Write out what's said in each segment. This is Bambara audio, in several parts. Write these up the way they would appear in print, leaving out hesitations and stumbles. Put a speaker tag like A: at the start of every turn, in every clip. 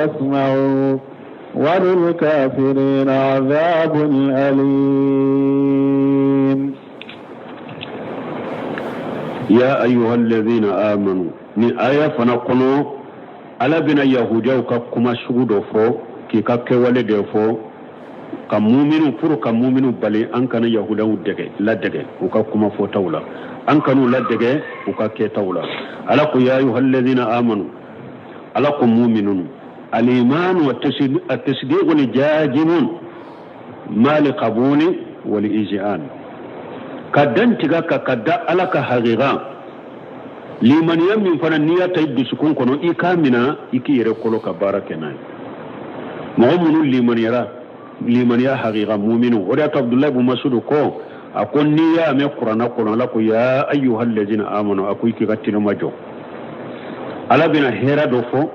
A: واسمعوا وللكافرين عذاب أليم.
B: يا أيها الذين آمنوا nin aya fana kɔnɔ Ala bɛna yahudiyaw ka kuma sugu dɔ fɔ k'i ka kɛwale dɔ fɔ ka muminu pour ka muminu bali an kana yahudaw dɛgɛ ladɛgɛ u ka kuma fɔtaw la an kan'u ladɛgɛ u ka kɛtaw la. Ala ko ya ayuha amanu, Ala ko muminunu, alimanu atasdiqu li jajimun ma li qabuli wal izi'an, ka dantiga ka da Ala ka haqiqa limaniya min fana n'i y'a ta i dusukun kɔnɔ, i k'a mina i k'i yɛrɛ kolo ka baara kɛ n'a ye. Mɔgɔ minnu limaniyara limaniya haqiqa muminu, o de y'a to Abdulayi bun Masudu ko, a ko n'i y'a mɛn Kuranna kɔnɔ Ala ko ya ayyuha allazina amanu, a ko i k'i ka tilema jɔ. Ala bɛna hɛrɛ dɔ fɔ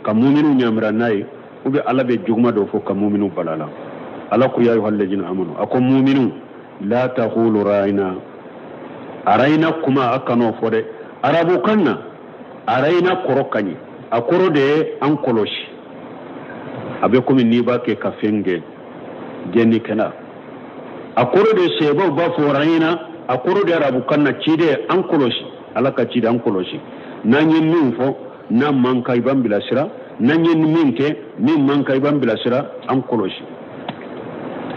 B: ka muminu ɲamira n'a ye, ou bien Ala bɛ juguma dɔ fɔ ka muminu bala la. Ala ko ya ayyuha allazina amanu, a ko muminu, la taqulu ra'ina. Arayina kuma a kan'o fɔ dɛ. Arabukan na arayina kɔrɔ ka ɲi, a kɔrɔ de ye an kɔlɔsi. A bɛ komi n'i b'a kɛ ka fɛn gɛn gɛnnikɛla, a kɔrɔ de sɛbaw b'a fɔ rayina, a kɔrɔ de arabukan na ciden an kɔlɔsi, Ala ka ciden an kɔlɔsi. N'an ye min fɔ n'a man kan, i b'an bilasira. N'an ye min kɛ min man kan, i b'an bilasira, an kɔlɔsi.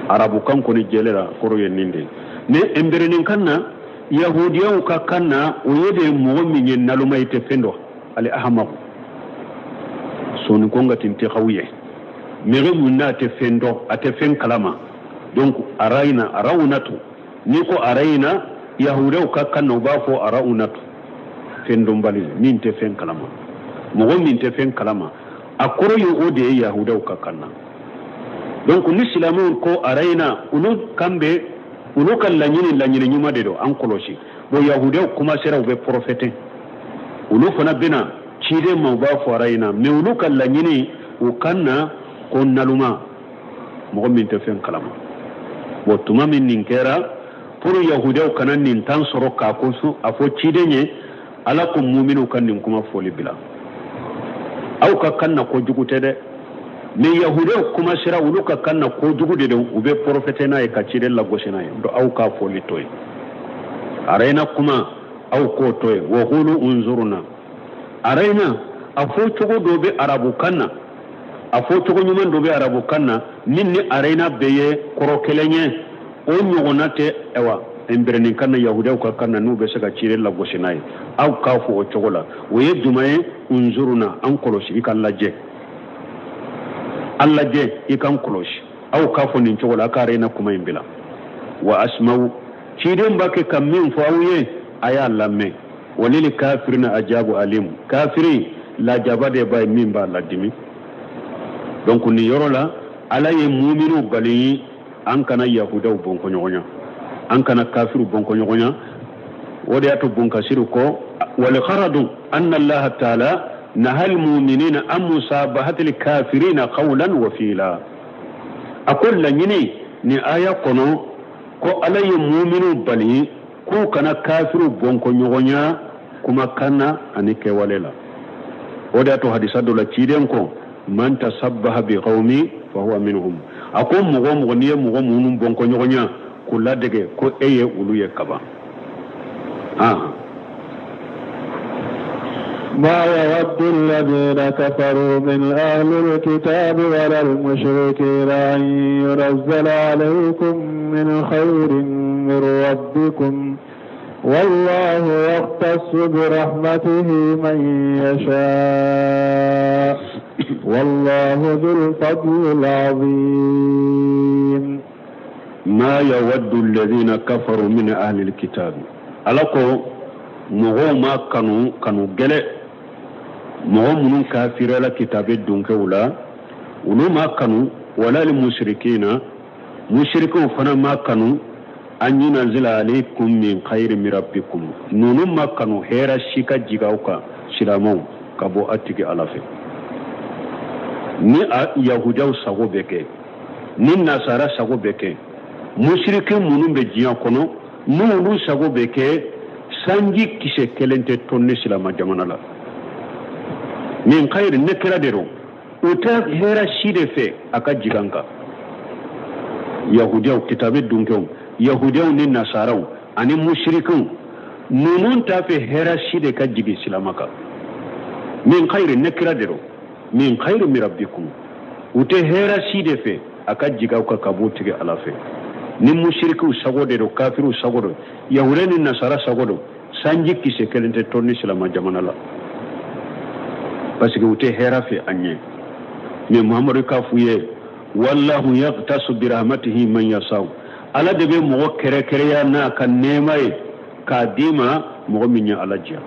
B: Arabukan kɔni jɛlɛ la kɔrɔ ye nin de ye. Ni nbɛrɛnin na, yahudiyaw ka kan na, o ye de mɔgɔ min ye naloma, i tɛ fɛn dɔn, ale ahamaku sɔnni ko ka tin tɛ xaw ye mɛgɛ mun n'a tɛ fɛn dɔn, a tɛ fɛn kalama. Donc arayina arawunatu, n'i ko arayina yahudiyaw ka kan na, u b'a fɔ arawunatu, fɛn dɔnbali min tɛ fɛn kalama, mɔgɔ min tɛ fɛn kalama, a kɔrɔ ye o de ye yahudiyaw ka kan na. Donc ni silamɛw ko arayina, olu kan bɛ olu ka laɲini, laɲini ɲuman de don, an kɔlɔsi. Bon, yahudiyaw commencera, u bɛ profiter, olu fana bɛna ciden ma, u b'a fɔ arayina, mais olu ka laɲini u kan na ko naluma, mɔgɔ min tɛ fɛn kalama. Bon, tuma min nin kɛra, pour yahudiyaw kana nin tan sɔrɔ k'a ko a fɔ ciden ye, Ala ko muminiw ka nin kuma fɔli bila. Aw ka kan na kojugu tɛ dɛ, mais yahudiyaw commencera, olu ka kan na kojugu de don, u bɛ profiter n'a ye ka ciden lagosi n'a ye. Donc aw k'a fɔli to yen, arayina kuma aw k'o to yen. Wa qulu unzuruna. Arayina a fɔ cogo dɔ bɛ arabukan na, a fɔ cogo ɲuman dɔ bɛ arabukan na min ni arayina bɛɛ ye kɔrɔ kelen ye, o ɲɔgɔnna tɛ ayiwa nbɛrɛnin kan na, yahudiyaw ka kan na, n'u bɛ se ka ciden lagosi n'a ye. Aw k'a fɔ o cogo la, o ye jumɛn ye? Unzuruna, an kɔlɔsi, i ka lajɛ, an lajɛ, i k'an kɔlɔsi. Aw k'a fɔ nin cogo la, a ka arayina kuma in bila. Wa asmaw, ciden b'a kɛ ka min fɔ aw ye, a y'a lamɛn. Walil kafirina ajabu alim, kafiri lajaba de b'a ye min b'a ladimi. Donc nin yɔrɔ la, Ala ye muminu bali an kana yahudaw bɔnkɔɲɔgɔnya, an kana kafiru bɔnkɔɲɔgɔnya. O de y'a to Bunkasiru ko walgaradu anna Allaha taala nahal muminina an musabahatil kafirina qawlan wa fiila. A ko laɲini nin aya kɔnɔ ko Ala ye muminu bali k'u kana kafiru bɔnkɔɲɔgɔnya kumakan na ani kɛwale la. O de y'a to hadisa dɔ la, ciden ko man tasabbaha bi qawmi fa huwa minhum. A ko mɔgɔ mɔgɔ n'i ye mɔgɔ minnu bɔnkɔɲɔgɔnya k'u ladege, ko e ye olu ye kaban. Ah.
A: ما يود الذين كفروا من أهل الكتاب ولا المشركين أن ينزل عليكم من خير من ربكم والله يختص برحمته من يشاء والله ذو الفضل العظيم.
B: ما يود الذين كفروا من أهل الكتاب، Ala ko mɔgɔw ma kanu kanu gɛlɛ, mɔgɔ minnu kafirala kitabe dunkew la, olu ma kanu, wala musirikina, musirikiw fana ma kanu, an yunazila alaykum min khayri min rabbikum, ninnu ma kanu hɛrɛ si ka jigin aw kan silamɛw ka bɔ a tigi Ala fɛ. Ni a yahudiyaw sago bɛ kɛ, ni nasara sago bɛ kɛ, musiriki minnu bɛ diɲɛ kɔnɔ, n'olu sago bɛ kɛ, sanji kisɛ kelen tɛ tɔn ni silama jamana la. Min khayri ne kira de don. U tɛ hɛrɛ si de fɛ a ka jigin an kan. Yahudiyaw, kitabe dunkew, yahudiyaw ni nasaraw ani musirikiw, ninnu t'a fɛ hɛrɛ si de ka jigin silama kan. Min khayri, nakira de don, min khayri min rabbikum, u tɛ hɛrɛ si de fɛ a ka jigin aw kan ka b'u tigi Ala fɛ. Ni musirikiw sago de don, kafiriw sago don, yahudiya ni nasara sago don, sanji kisɛ kelen tɛ tɔni silama jamana la, parce que u tɛ hɛrɛ fɛ an ye. Mais Muhamadu k'a f'u ye, wallahu yaghtasu birahmatihi man yasau, Ala de bɛ mɔgɔ kɛrɛkɛrɛya n'a ka nɛɛma ye k'a d'i ma, mɔgɔ min ye Ala diya.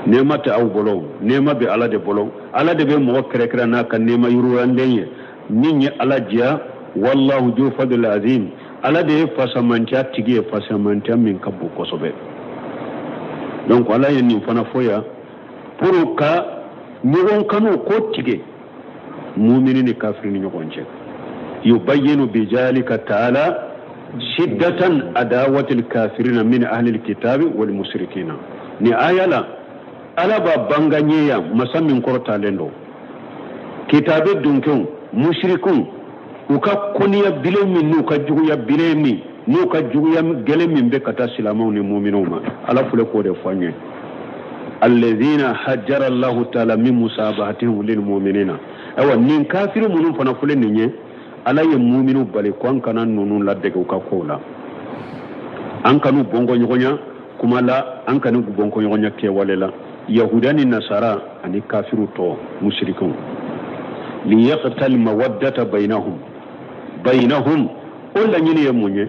B: Nɛɛma tɛ aw bolo, nɛɛma bɛ Ala de bolo. Ala de bɛ mɔgɔ kɛrɛkɛrɛ n'a ka nɛɛma yiriwalen ye, min ye Ala diya. Wallahu ju fadl azim, Ala de ye fasamantiya tigi ye, fasamantiya min ka bon kosɛbɛ. Donc Ala ye nin fana fɔ yan pour ka ɲɔgɔn kanu ko tigɛ mumini ni kafiri ni ɲɔgɔn cɛ. Yubayyinu bijalika ta'ala shiddatan adawatil kafirina min ahli alkitabi wal mushrikina. Ni aya la, Ala b'a banganye yan, masa min kɔrɔtalen don, kitabe dunkew, musirikiw, u ka kɔniya bilen min n'u ka juguya bilen min n'u ka juguya gɛlɛn min bɛ ka taa silamɛw ni muminw ma, Ala filɛ k'o de fɔ an ye. Alladhina hajjara Allahu ta'ala min musabahatihim lil mu'minina. Ayiwa, nin kafiri minnu fana filɛ nin ye, Ala ye muminu bali ko an kana ninnu ladege u ka kow la, an kan'u bɔnkɔ ɲɔgɔnya kuma la, an kan'u bɔnkɔ ɲɔgɔnya kɛwale la, yahuda ni nasara ani kafiriw tɔ, musirikiw. Liyaqtal mawaddata bainahum. O laɲini ye mun ye?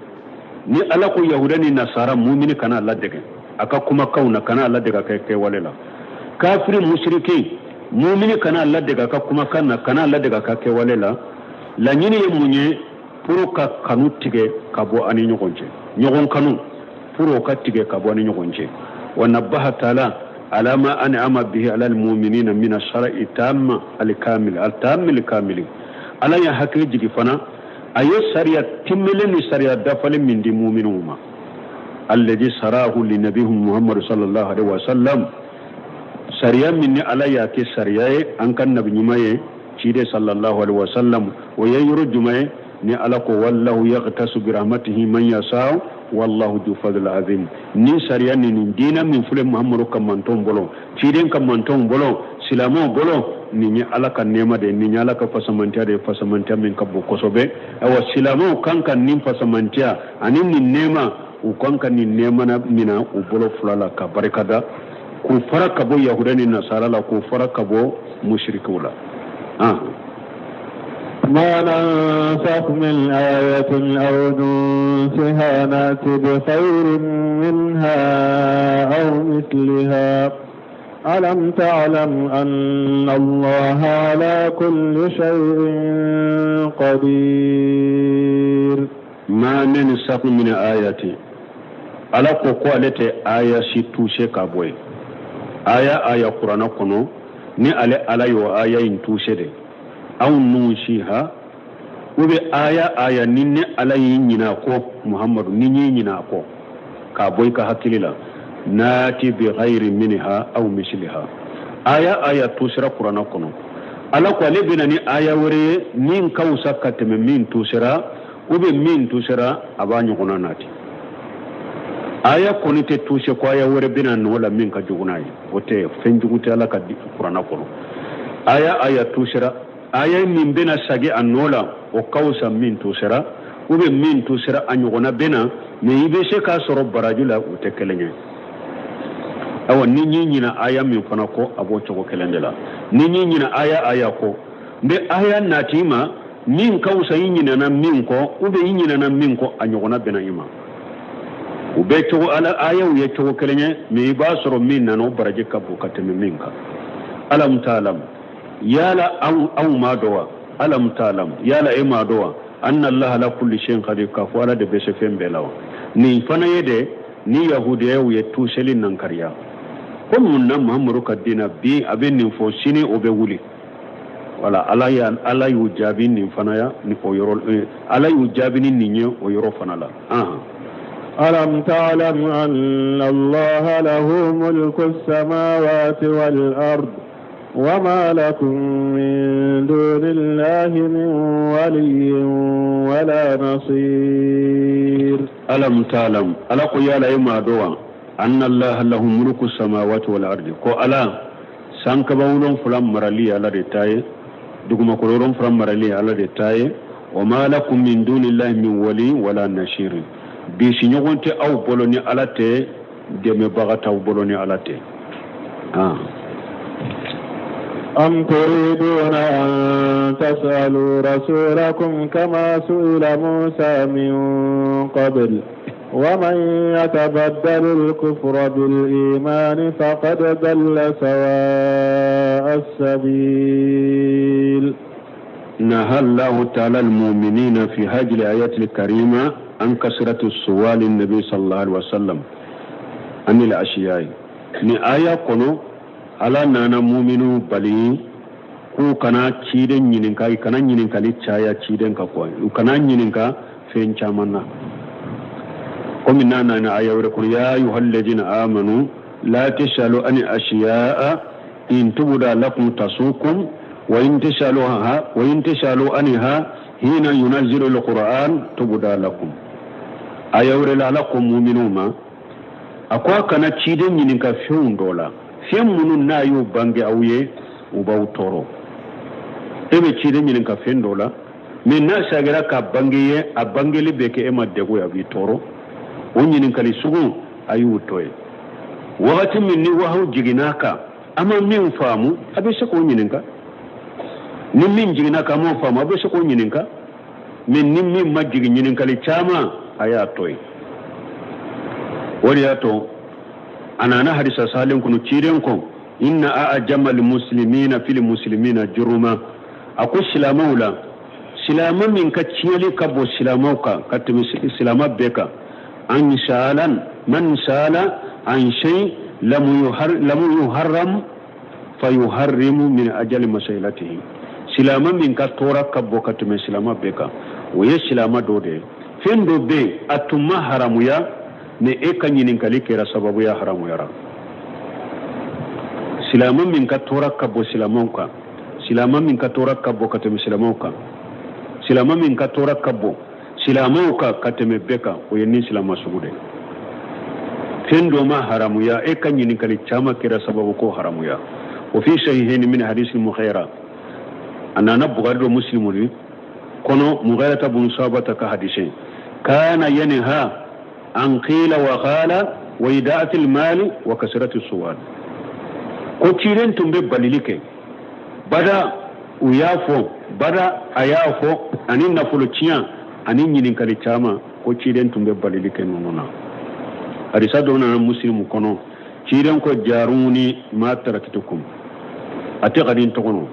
B: Ni Ala ko yahuda ni nasara, mumini kana ladege a ka kumakanw na, kana ladege a ka kɛwale la. Kafiri musiriki, mumini kana ladege a ka kumakan na, kana ladege a ka kɛwale la. Laɲini ye mun ye? Pour ka kanu tigɛ ka bɔ ani ɲɔgɔn cɛ, ɲɔgɔn kanu, pour o ka tigɛ ka bɔ ani ɲɔgɔn cɛ. Wa nabaha taala ala ma an'ama bihi ala almu'minina min ash-shar'i tamma al-kamil al-tammi al-kamil. Ala ye hakili jigi fana, a ye sariya timmelen ni sariya dafalen min di muminw ma, alladhi sarahu li nabihim Muhammad sallallahu alaihi wasallam, sariya min ni Ala y'a kɛ sariya ye an ka nabi ɲuman ye, ciden sallallahu alaihi wasallam. O ye yɔrɔ jumɛn ye? Ni Ala ko wallahu yaghtasu bi rahmatihi man yasha wallahu ju fadl azim. Ni sariya ni nin diina min filɛ Muhammadu ka mantɔn bolo, ciden ka mantɔn bolo, silamɛw bolo, nin ye Ala ka nɛɛma de ye, nin ye Ala ka fasamantiya de ye, fasamantiya min ka bon kosɛbɛ. Ayiwa, silamɛw kan ka nin fasamantiya ani nin nɛɛma, u kan ka nin nɛɛma mina u bolo fila la ka barika da, k'u fara ka bɔ yahuda ni nasara la, k'u fara ka bɔ musirikiw la.
A: ما ننسخ من آية أو ننسها نأت بخير منها أو مثلها ألم تعلم أن الله على كل شيء قدير.
B: ما ننسخ من آية, Ala ko ko ale tɛ aya si touché ka bɔ yen. Aya aya kuranɛ kɔnɔ, ni ale Ala y'o aya in touché de, aw nunsiha, u bɛ aya aya ni ne Ala y'i ɲinɛ a kɔ, Muhammadu, ni y'i ɲinɛ a kɔ k'a bɔ i ka hakili la, naati bi ghayri minha aw misliha. Aya aya tusera kuranɛ kɔnɔ, Ala ko ale bɛna ni aya wɛrɛ ye min ka wusa ka tɛmɛ min tusera, ou bien min tusera, a b'a ɲɔgɔnna nati. Aya kɔni tɛ tuse ko aya wɛrɛ bɛna nɔ la min ka jugu n'a ye, o tɛ. Fɛn jugu tɛ Ala ka kuranɛ kɔnɔ. Aya aya tusera, aya min bɛna sagi a nɔ la, o ka wusa min tusera, ou bien min tusera, a ɲɔgɔnna bɛna, mais i bɛ se k'a sɔrɔ baraji la, o tɛ kelen ye. Awa, ni y'i ɲina aya min fana kɔ, a b'o cogo kelen de la. Ni y'i ɲina aya aya kɔ, n bɛ aya nati i ma min ka wusa i ɲinana min kɔ, ou bien i ɲinana min kɔ, a ɲɔgɔnna bɛna i ma. U bɛ cogo ala ayaw ye cogo kelen ye, mais i b'a sɔrɔ min nana, o baraji ka bon ka tɛmɛ min kan. Alam ta'lam, yala aw ma dɔn wa? Alam ta'lam, yala e ma dɔn wa? Anna Allah ala kulli shay'in qadir, k'a fɔ Ala de bɛ se fɛn bɛɛ la wa? Nin fana ye de ni yahudiyaw ye tuseli nankariya ko mun na Muhammadu ka diina bi, a bɛ nin fɔ, sini o bɛ wuli. Wala Ala ya Ala y'u jaabi nin fana ya ni o yɔrɔ, Ala y'u jaabi ni nin ye o yɔrɔ fana la.
A: ألم تعلم أن الله له ملك السماوات والأرض. وما لكم من دون الله من ولي ولا نصير.
B: ألم تعلم ألا قيال إما دوا أن الله له ملك السماوات والأرض ko ala sankaba wolonfila marali ala de ta ye, dugumakolo wolonfila marali ala de ta ye. Wa ma lakum min dunillahi min wali wala nasir, bisiɲɔgɔn tɛ aw bolo ni ala tɛ, dɛmɛbaga t'aw bolo ni ala tɛ.
A: أم تريدون أن تسألوا رسولكم كما سئل موسى من قبل ومن يتبدل الكفر بالإيمان فقد ضل سواء السبيل.
B: نهى الله تعالى المؤمنين في هذه الآيات الكريمة عن كثرة السؤال النبي صلى الله عليه وسلم عن الأشياء. Ni aya kɔnɔ, ala nana muminu bali k'u kana ciden ɲininka, i kana ɲininkali caya ciden ka kɔ, u kana ɲininka fɛn caman na. Komi n'a nana aya wɛrɛ kɔnɔ: ya ayuha alladhina amanu la tasalu an ashiya'a in tubda lakum tasukum wa in tasaluha wa in tasalu anha hina yunazzilu alquran tubda lakum. Aya wɛrɛ la, ala ko muminu ma, a ko a kana ciden ɲininka fɛnw dɔ la, fɛn minnu n'a y'u bange aw ye, u b'aw tɔɔrɔ. E bɛ ciden ɲininka fɛn dɔ la, mais n'a sagira ka bange ye, a bangeli bɛ kɛ e ma degun ye, a b'i tɔɔrɔ. O ɲininkali sugu, a y'u to yen. Wagati min ni wahaw jiginna kan, a ma min faamu, a bɛ se k'o ɲininka. Ni min jiginna kan, a m'o faamu, a bɛ se k'o ɲininka. Mais ni min ma jigin, ɲininkali caman, a y'a to yen. O de y'a to a nana hadisa salen kɔnɔ, ciden ko: inna a'jama almuslimina fil muslimina juruma. A ko silamɛw la, silamɛ min ka tiɲɛli ka bon silamɛw kan ka tɛmɛ silamɛ bɛɛ kan, an salan man sala an shay lam yuharram fa yuharrimu min ajali masailatihi. Silamɛ min ka tɔɔrɔ ka bon ka tɛmɛ silamɛ bɛɛ kan, o ye silamɛ dɔ de ye. Fɛn dɔ bɛ yen, a tun ma haramuya, ni e ka ɲininkali kɛra sababu ya haramuyara. Silamɛ min ka tɔɔrɔ ka bon silamɛw kan, silamɛ min ka tɔɔrɔ ka bon ka tɛmɛ silamɛw kan, silamɛ min ka tɔɔrɔ ka bon silamɛw kan ka tɛmɛ bɛɛ kan, o ye ni silamɛ sugu de ye. Fɛn dɔ ma haramuya, e ka ɲininkali caman kɛra sababu ko haramuya. O fi sahihaini min hadisi Mughira, a nana Bukhari do Muslimu de kɔnɔ, Mughira bun Sabata ka hadisi: kana yanha an qila wa qala wa ida'ati al-mali wa kasrati suwal. Ko ciden tun bɛ balili kɛ, bada u y'a fɔ, bada a y'a fɔ, ani nafolo tiɲɛ ani ɲininkali caman, ko ciden tun bɛ balili kɛ ninnu na. Hadisa dɔ nana Muslimu kɔnɔ, ciden ko: jaruni ma taraktukum, a tɛ ka di n tɔgɔ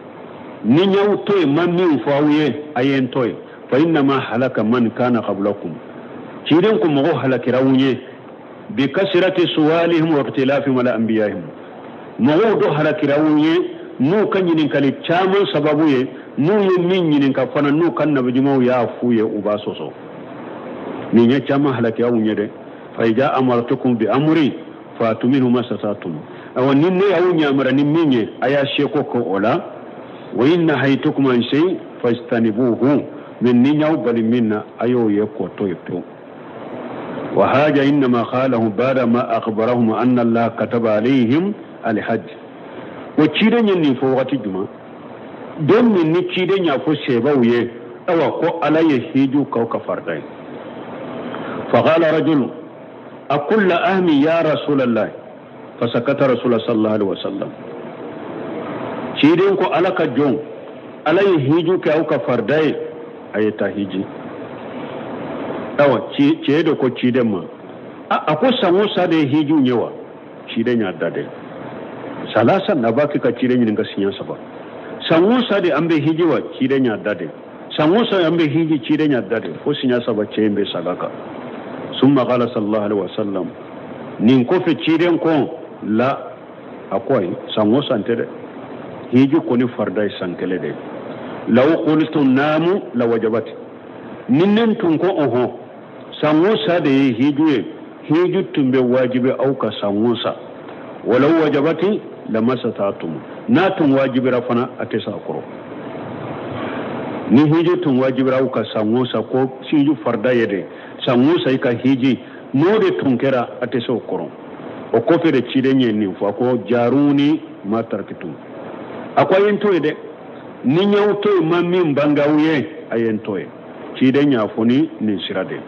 B: ni n y'aw to yen, ma min fɔ aw ye, a ye n to yen. Fa innama halaka man kana qablakum. Ciden ko mɔgɔw halakira aw ye bi kasirati suwalihim wa ikhtilafihim ala anbiyahim. Mɔgɔw dɔ halakira aw ye n'u ka ɲininkali caman sababu ye, n'u ye min ɲininka fana, n'u ka nabiɲumanw y'a f'u ye, u b'a sɔsɔ. Nin ye caman halaki aw ɲɛ dɛ. Fa ija amartukum bi amri fatu minhu masasatum. Awa, ni ne y'aw ɲamara ni min ye, a y'a seko kɛ o la. Wa in nahaytukum an shay fajtanibuhu. Min ni y'aw bali min na, a y'o ye k'o to yen pewu. وهذا إنما قاله بعد ما أخبرهم أن الله كتب عليهم الحج. O ciden ye nin fɔ wagati jumɛn? Don min ni ciden y'a fɔ sebaw ye, awa, ko ala ye hiju k'aw ka farida ye. فقال رجل: أكل عام يا رسول الله؟ فسكت رسول الله صلى الله عليه وسلم. Ciden ko: ala ka jɔn, ala ye hiju kɛ aw ka farida ye, a ye taa hiji. Awa, cɛ dɔ ko ciden ma, a ko san o san de ye hiju ye wa? Ciden y'a da dɛ salasa na b'a kɛ ka ciden ɲininka siɲɛ saba. San o san de an bɛ hiji wa? Ciden y'a da dɛ. San o san an bɛ hiji? Ciden y'a da dɛ, fo siɲɛ saba. Cɛ in bɛ saga kan. Summa qala sallallahu alaihi wasallam, nin kɔfɛ ciden ko la, a ko ayi, san o san tɛ dɛ, hiji kɔni farida ye san kelen de. Law qultu naamu la wajabat. Ni ne tun ko ɔhɔn, san o san de ye hiju ye, hiju tun bɛ wajibi aw ka san o san. Walaw wajabati lamasatatum. N'a tun wajibira fana, a tɛ sa a kɔrɔ. Ni hiji tun wajibira aw kan san o san, ko hiji farida ye de, san o san i ka hiji, n'o de tun kɛra, a tɛ se o kɔrɔ. O kɔfɛ de ciden ye nin fɔ, a ko zaruni ma tarakitum, a ko a ye n to yen dɛ, ni n y'aw to yen ma min bange aw ye, a ye n to yen. Ciden y'a fɔ ni nin sira de.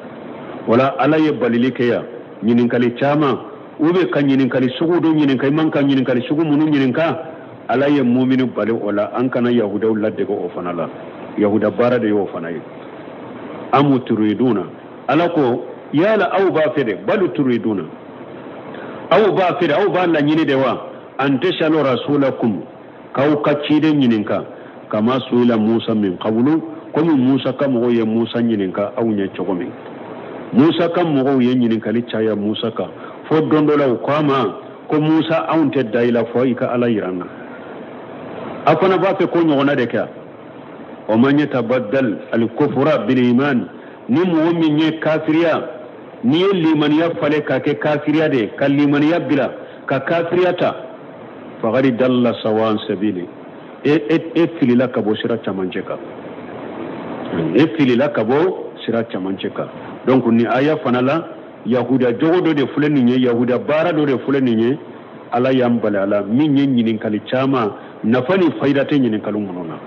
B: Wala Ala ye balili kɛ yan ɲininkali caman u bɛ ka ɲininkali sugu dɔ ɲininka, i man ka ɲininkali sugu minnu ɲininka. Ala ye mumini bali o la. An kana yahudaw ladege o fana la, yahuda baara de y'o fana ye. Amu turiduna, Ala ko yala aw b'a fɛ de, balu turiduna, aw b'a fɛ de, aw b'a laɲini de wa, an tasalu rasulakum, k'aw ka ciden ɲininka, kama suila Musa min qablu, komi Musa ka mɔgɔw ye Musa ɲininka aw ɲɛ cogo min. Musa ka mɔgɔw ye ɲininkali caya Musa kan, fo don dɔ la u ko a ma ko Musa, anw tɛ da i la fo i ka Ala yira an na. A fana b'a fɛ ko ɲɔgɔnna de kɛ. Wa man yatabaddal al-kufra bil iman, ni mɔgɔ min ye kafiriya, n'i ye limaniya falen k'a kɛ kafiriya de ye, ka limaniya bila ka kafiriya ta, faqad dalla sawa sabili, e filila ka bɔ sira camancɛ kan, e filila ka bɔ sira camancɛ kan. Donc ni aya fana la, yahuda jogo dɔ de filɛ nin ye, yahuda baara dɔ de filɛ nin ye. Ala y'an bali a la, min ye ɲininkali caman, nafa ni fayida tɛ ɲininkali minnu na.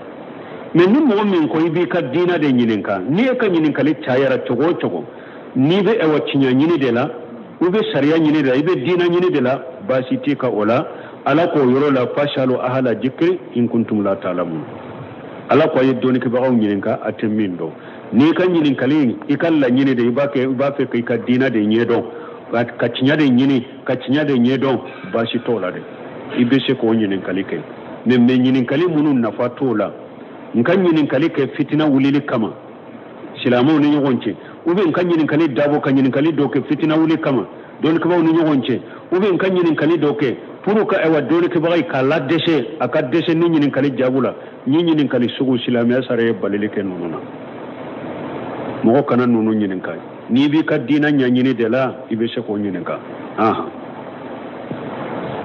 B: Mais ni mɔgɔ min ko i b'i ka diina de ɲininka, n'i e ka ɲininkali cayara cogo o cogo, n'i bɛ ɛwɔ tiɲɛ ɲini de la, u bɛ sariya ɲini de la, i bɛ diina ɲini de la, baasi t'i ka o la. Ala k'o yɔrɔ la fasalu ahala jikiri in kuntum la ta'lamun, Ala ko a ye dɔnnikɛbagaw ɲininka a tɛ min dɔn. N'i ka ɲininkali, i ka laɲini de, i b'a kɛ, i b'a fɛ k'i ka diina de ɲɛdɔn, ka tiɲɛ de ɲini, ka tiɲɛ de ɲɛdɔn, baasi t'o la dɛ, i bɛ se k'o ɲininkali kɛ. Mais ɲininkali minnu nafa t'o la, n ka ɲininkali kɛ fitina wulili kama silamɛw ni ɲɔgɔn cɛ, ou bien n ka ɲininkali dabɔ ka ɲininkali dɔ kɛ fitina wuli kama dɔnnikɛbagaw ni ɲɔgɔn cɛ, ou bien n ka ɲininkali dɔ kɛ pour ka ayiwa dɔnnikɛbaga k'a la dɛsɛ, a ka dɛsɛ ni ɲininkali jaabu la, ni ɲininkali sugu, silamɛya sariya ye balili kɛ ninnu na. Mɔgɔ kana ninnu ɲininka. N'i b'i ka diina ɲɛɲini de la, i bɛ se k'o ɲininka.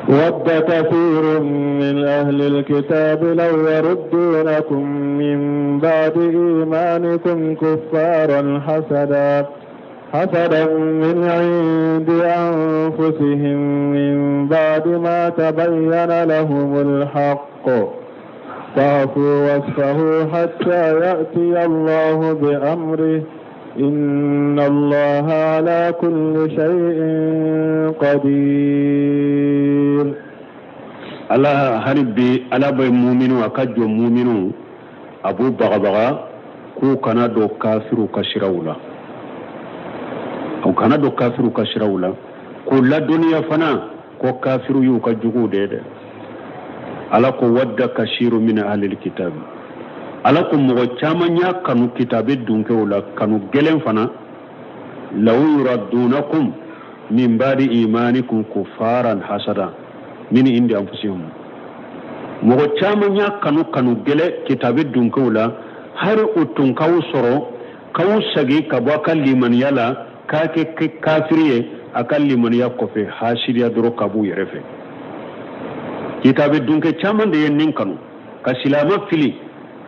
A: ود كثير من أهل الكتاب لو يردونكم من بعد إيمانكم كفارا حسدا من عند أنفسهم من بعد ما تبين لهم الحق فاعفوا واصفحوا حتى يأتي الله بأمره إن الله على كل شيء قدير.
B: Ala hali bi, Ala bɛ muminu, a ka jɔ muminu, a b'u bagabaga k'u kana don kafiru ka siraw la, u kana don kafiru ka siraw la, k'u ladɔnniya fana ko kafiru y'u ka juguw de ye dɛ. Ala ko wadda kasiru min ahlil kitabi, Ala ko mɔgɔ caman y'a kanu kitabe dunkew la, kanu gɛlɛn fana, law yuraddunakum min ba'di imanikum kufaran hasada min indi anfusihim. Mɔgɔ caman y'a kanu kanu gɛlɛn kitabe dunkew la, hari u tun k'aw sɔrɔ k'aw sagi ka bɔ a ka limaniya la k'a kɛ kafiri ye a ka limaniya kɔfɛ, hasiriya dɔrɔn ka b'u yɛrɛ fɛ. Kitabe dunke caman de ye nin kanu ka silamɛ fili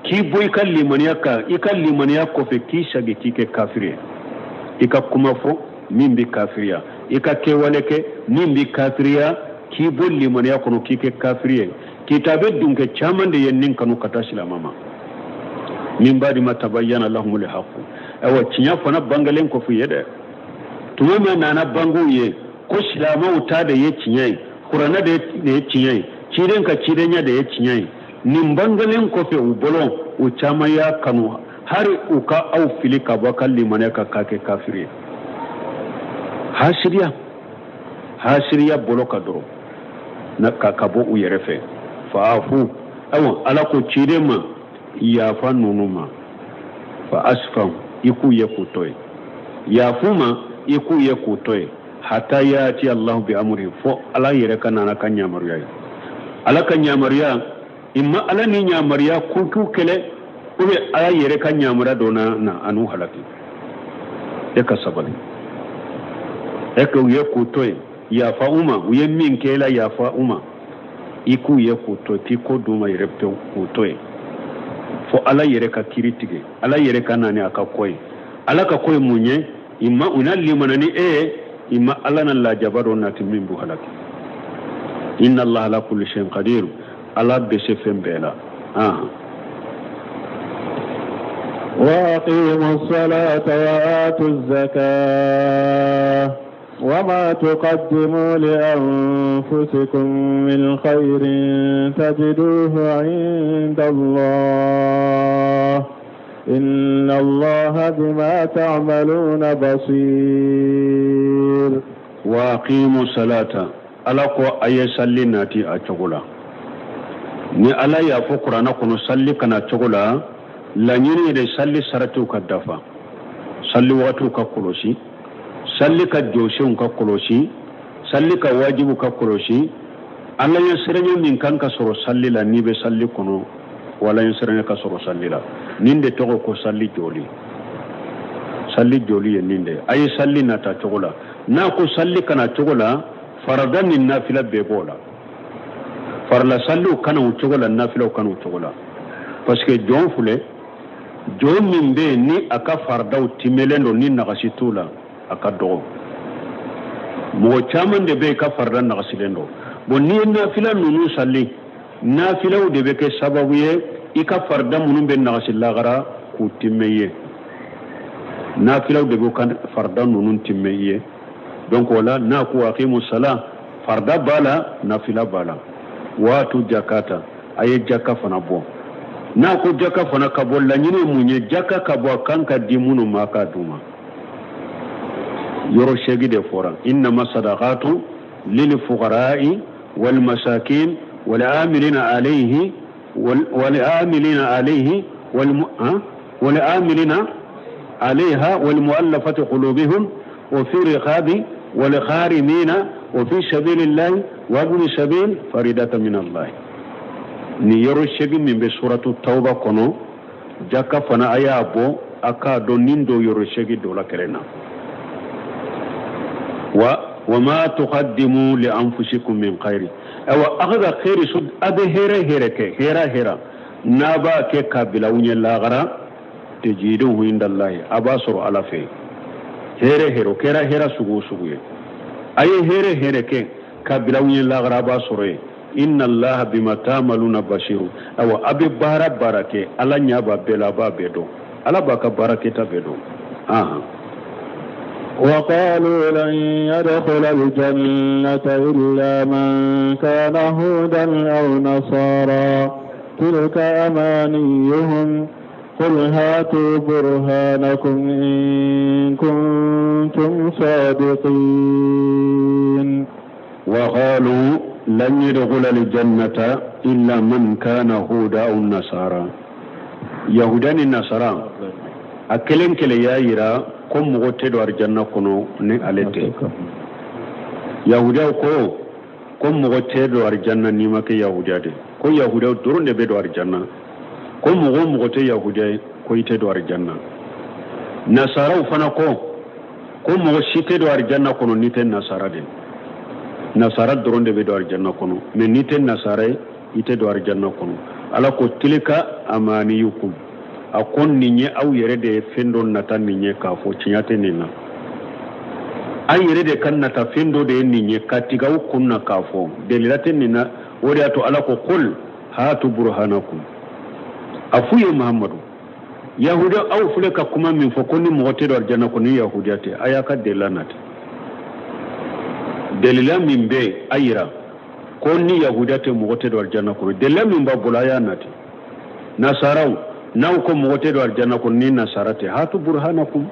B: k'i bɔ i ka limaniya kan, i ka limaniya kɔfɛ k'i sagi k'i kɛ kafiri ye, i ka kuma fɔ min bɛ kafiriya, i ka kɛwale kɛ min bɛ kafiriya, k'i bɔ limaniya kɔnɔ k'i kɛ kafiri ye. Kitabe dunkɛ caman de ye nin kanu ka taa silamɛ ma, min ba'di ma tabayyana lahumul haqq, ayiwa tiɲɛ fana bangelen kɔfɛ ye dɛ. Tuma min nana bangew ye ko silamɛw ta de ye tiɲɛ ye, kuranɛ de ye tiɲɛ ye, ciden ka cidenya de ye tiɲɛ ye, nin bangelen kɔfɛ u bolo, u caman y'a kanu hari u ka aw fili ka bɔ a ka limaniya kan k'a kɛ kafiri ye. Hasiriya bolo ka dɔrɔn na ka bɔ u yɛrɛ fɛ. Fa'afu, ayiwa Ala ko ciden ma yafa ninnu ma, fa asfahu, i k'u ye k'u to yen, yafu ma, i k'u ye k'u to yen, hata yati Allahu bi amri, fo Ala yɛrɛ ka nana ka yamaruya ye. Ala ka yamaruya, imma Ala ni yamaruya k'u k'u kɛlɛ, ou bien Ala yɛrɛ ka yamaruya dɔ na an'u halaki. E ka sabali, e ka u ye k'u to yen, yafa u ma, u ye min kɛ e la, yafa u ma. I k'u ye k'u to k'i ko d'u ma yɛrɛ pewu k'u to yen fo Ala yɛrɛ ka kiri tigɛ, Ala yɛrɛ ka na ni a ka ko ye. Ala ka ko ye mun ye? Ima u na limana ni e ye, ima Ala na lajaba dɔ nati min b'u halaki. Inna Allah ala kulli shay'in qadir, Ala bɛ se fɛn bɛɛ la.
A: وأقيموا الصلاة وآتوا الزكاة وما تقدموا لأنفسكم من خير تجدوه عند الله إن الله بما تعملون بصير.
B: وأقيموا الصلاة, Ala ko a ye salli nati a cogo la. Ni Ala y'a fɔ kuranɛ kɔnɔ salli ka na cogo la, laɲini de salli saratiw ka dafa, salli wagatiw ka kɔlɔsi, salli ka jɔsenw ka kɔlɔsi, salli ka wajibu ka kɔlɔsi. Ala ɲɛ siranya min kan ka sɔrɔ salli la, n'i bɛ salli kɔnɔ, wala ɲɛ siranya ka sɔrɔ salli la, nin de tɔgɔ ko salli jɔli. Salli jɔli ye nin de a ye salli nata cogo la. N'a ko salli ka na cogo la, farada ni nafila bɛɛ b'o la. Farila salliw ka na o cogo la, nafilaw ka na o cogo la, parce que jɔn filɛ, jɔn min bɛ yen ni a ka faradaw timɛlen don, ni nagasi t'u la, a ka dɔgɔ. Mɔgɔ caman de bɛ yen ka farida nagasilen don. Bon, n'i ye nafila ninnu salli, nafilaw de bɛ kɛ sababu ye i ka farida minnu bɛ nagasi lagara k'u timmɛ i ye. Nafilaw de bɛ ka farida ninnu timmɛ i ye. Donc o la, n'a ko aqimu sala, farida b'a la, nafila b'a la. Waatu jakata, a ye jaka fana bɔ. N'a ko jaka fana ka bɔ, laɲini ye mun ye? Jaka ka bɔ, a kan ka di minnu ma, k'a d'u ma. Yɔrɔ seegin de fɔra: innama sadaqatu lil fuqara'i wal masakin wal amilina alayhi wal amilina alayhi wal amilina alayha wal mu'allafati qulubihum wa fi riqabi wal gharimina wa fi sabilillahi wa ibn sabil faridatan min Allah. Ni yɔrɔ seegin min bɛ suratu tawba kɔnɔ, jaka fana a y'a bɔ, a k'a dɔn nin don yɔrɔ seegin dɔ la kelen na. Wa wama tuqaddimu li anfusikum min khairi, awa a ka khairi su, a bɛ hɛrɛ hɛrɛ kɛ, hɛrɛ hɛrɛ n'a b'a kɛ ka bila aw ɲɛ lagara, tajiduhu indallahi, a b'a sɔrɔ Ala fɛ. Hɛrɛ hɛrɛ, o kɛra hɛrɛ sugu o sugu ye, a ye hɛrɛ hɛrɛ kɛ ka bila aw ɲɛ lagara, a b'a sɔrɔ yen. Inna allaha bima ta'maluna basiru, awa a bɛ baara baara kɛ, Ala ɲɛ b'a bɛɛ la, a b'a bɛɛ dɔn, Ala b'a ka baara kɛta bɛɛ dɔn.
A: وقالوا لن يدخل الجنة إلا من كان هودا أو نصارى تلك أمانيهم قل هاتوا برهانكم إن كنتم صادقين.
B: وقالوا لن يدخل الجنة إلا من كان هودا أو نصارى. Yahuda ni Nasara, a kelen kelen y'a yira ko mɔgɔ tɛ don arijanna kɔnɔ ni ale tɛ. Yahudiyaw ko ko mɔgɔ tɛ don arijanna n'i ma kɛ yahudiya de, ko yahudiyaw dɔrɔn de bɛ don arijanna, ko mɔgɔ o mɔgɔ tɛ yahudiya ye, ko i tɛ don arijanna. Nasaraw fana ko ko mɔgɔ si tɛ don arijanna kɔnɔ n'i tɛ nasara de, nasara dɔrɔn de bɛ don arijanna kɔnɔ, mɛ n'i tɛ nasara ye, i tɛ don arijanna kɔnɔ. Ala ko tilka amaniyukum, a ko nin ye aw yɛrɛ de ye fɛn dɔ nata nin ye k'a fɔ tiɲɛ tɛ nin na. An yɛrɛ de ka nata fɛn dɔ de ye nin ye ka tigɛ aw kun na k'a fɔ delila tɛ nin na. O de y'a to Ala ko qul hatu burhanakum, a f'u ye Muhammadu, yahudiya, aw filɛ ka kuma min fɔ ko ni mɔgɔ tɛ don arijanna kɔnɔ ni yahudiya tɛ, a y'a ka delila nati. Delila min bɛ yen, a yira ko ni yahudiya tɛ, mɔgɔ tɛ don arijanna kɔnɔ. Delila min b'a bolo, a y'a nati. Nasaraw, n'aw ko mɔgɔ tɛ don arijanna kɔnɔ ni nasara tɛ, hatu burhanakum,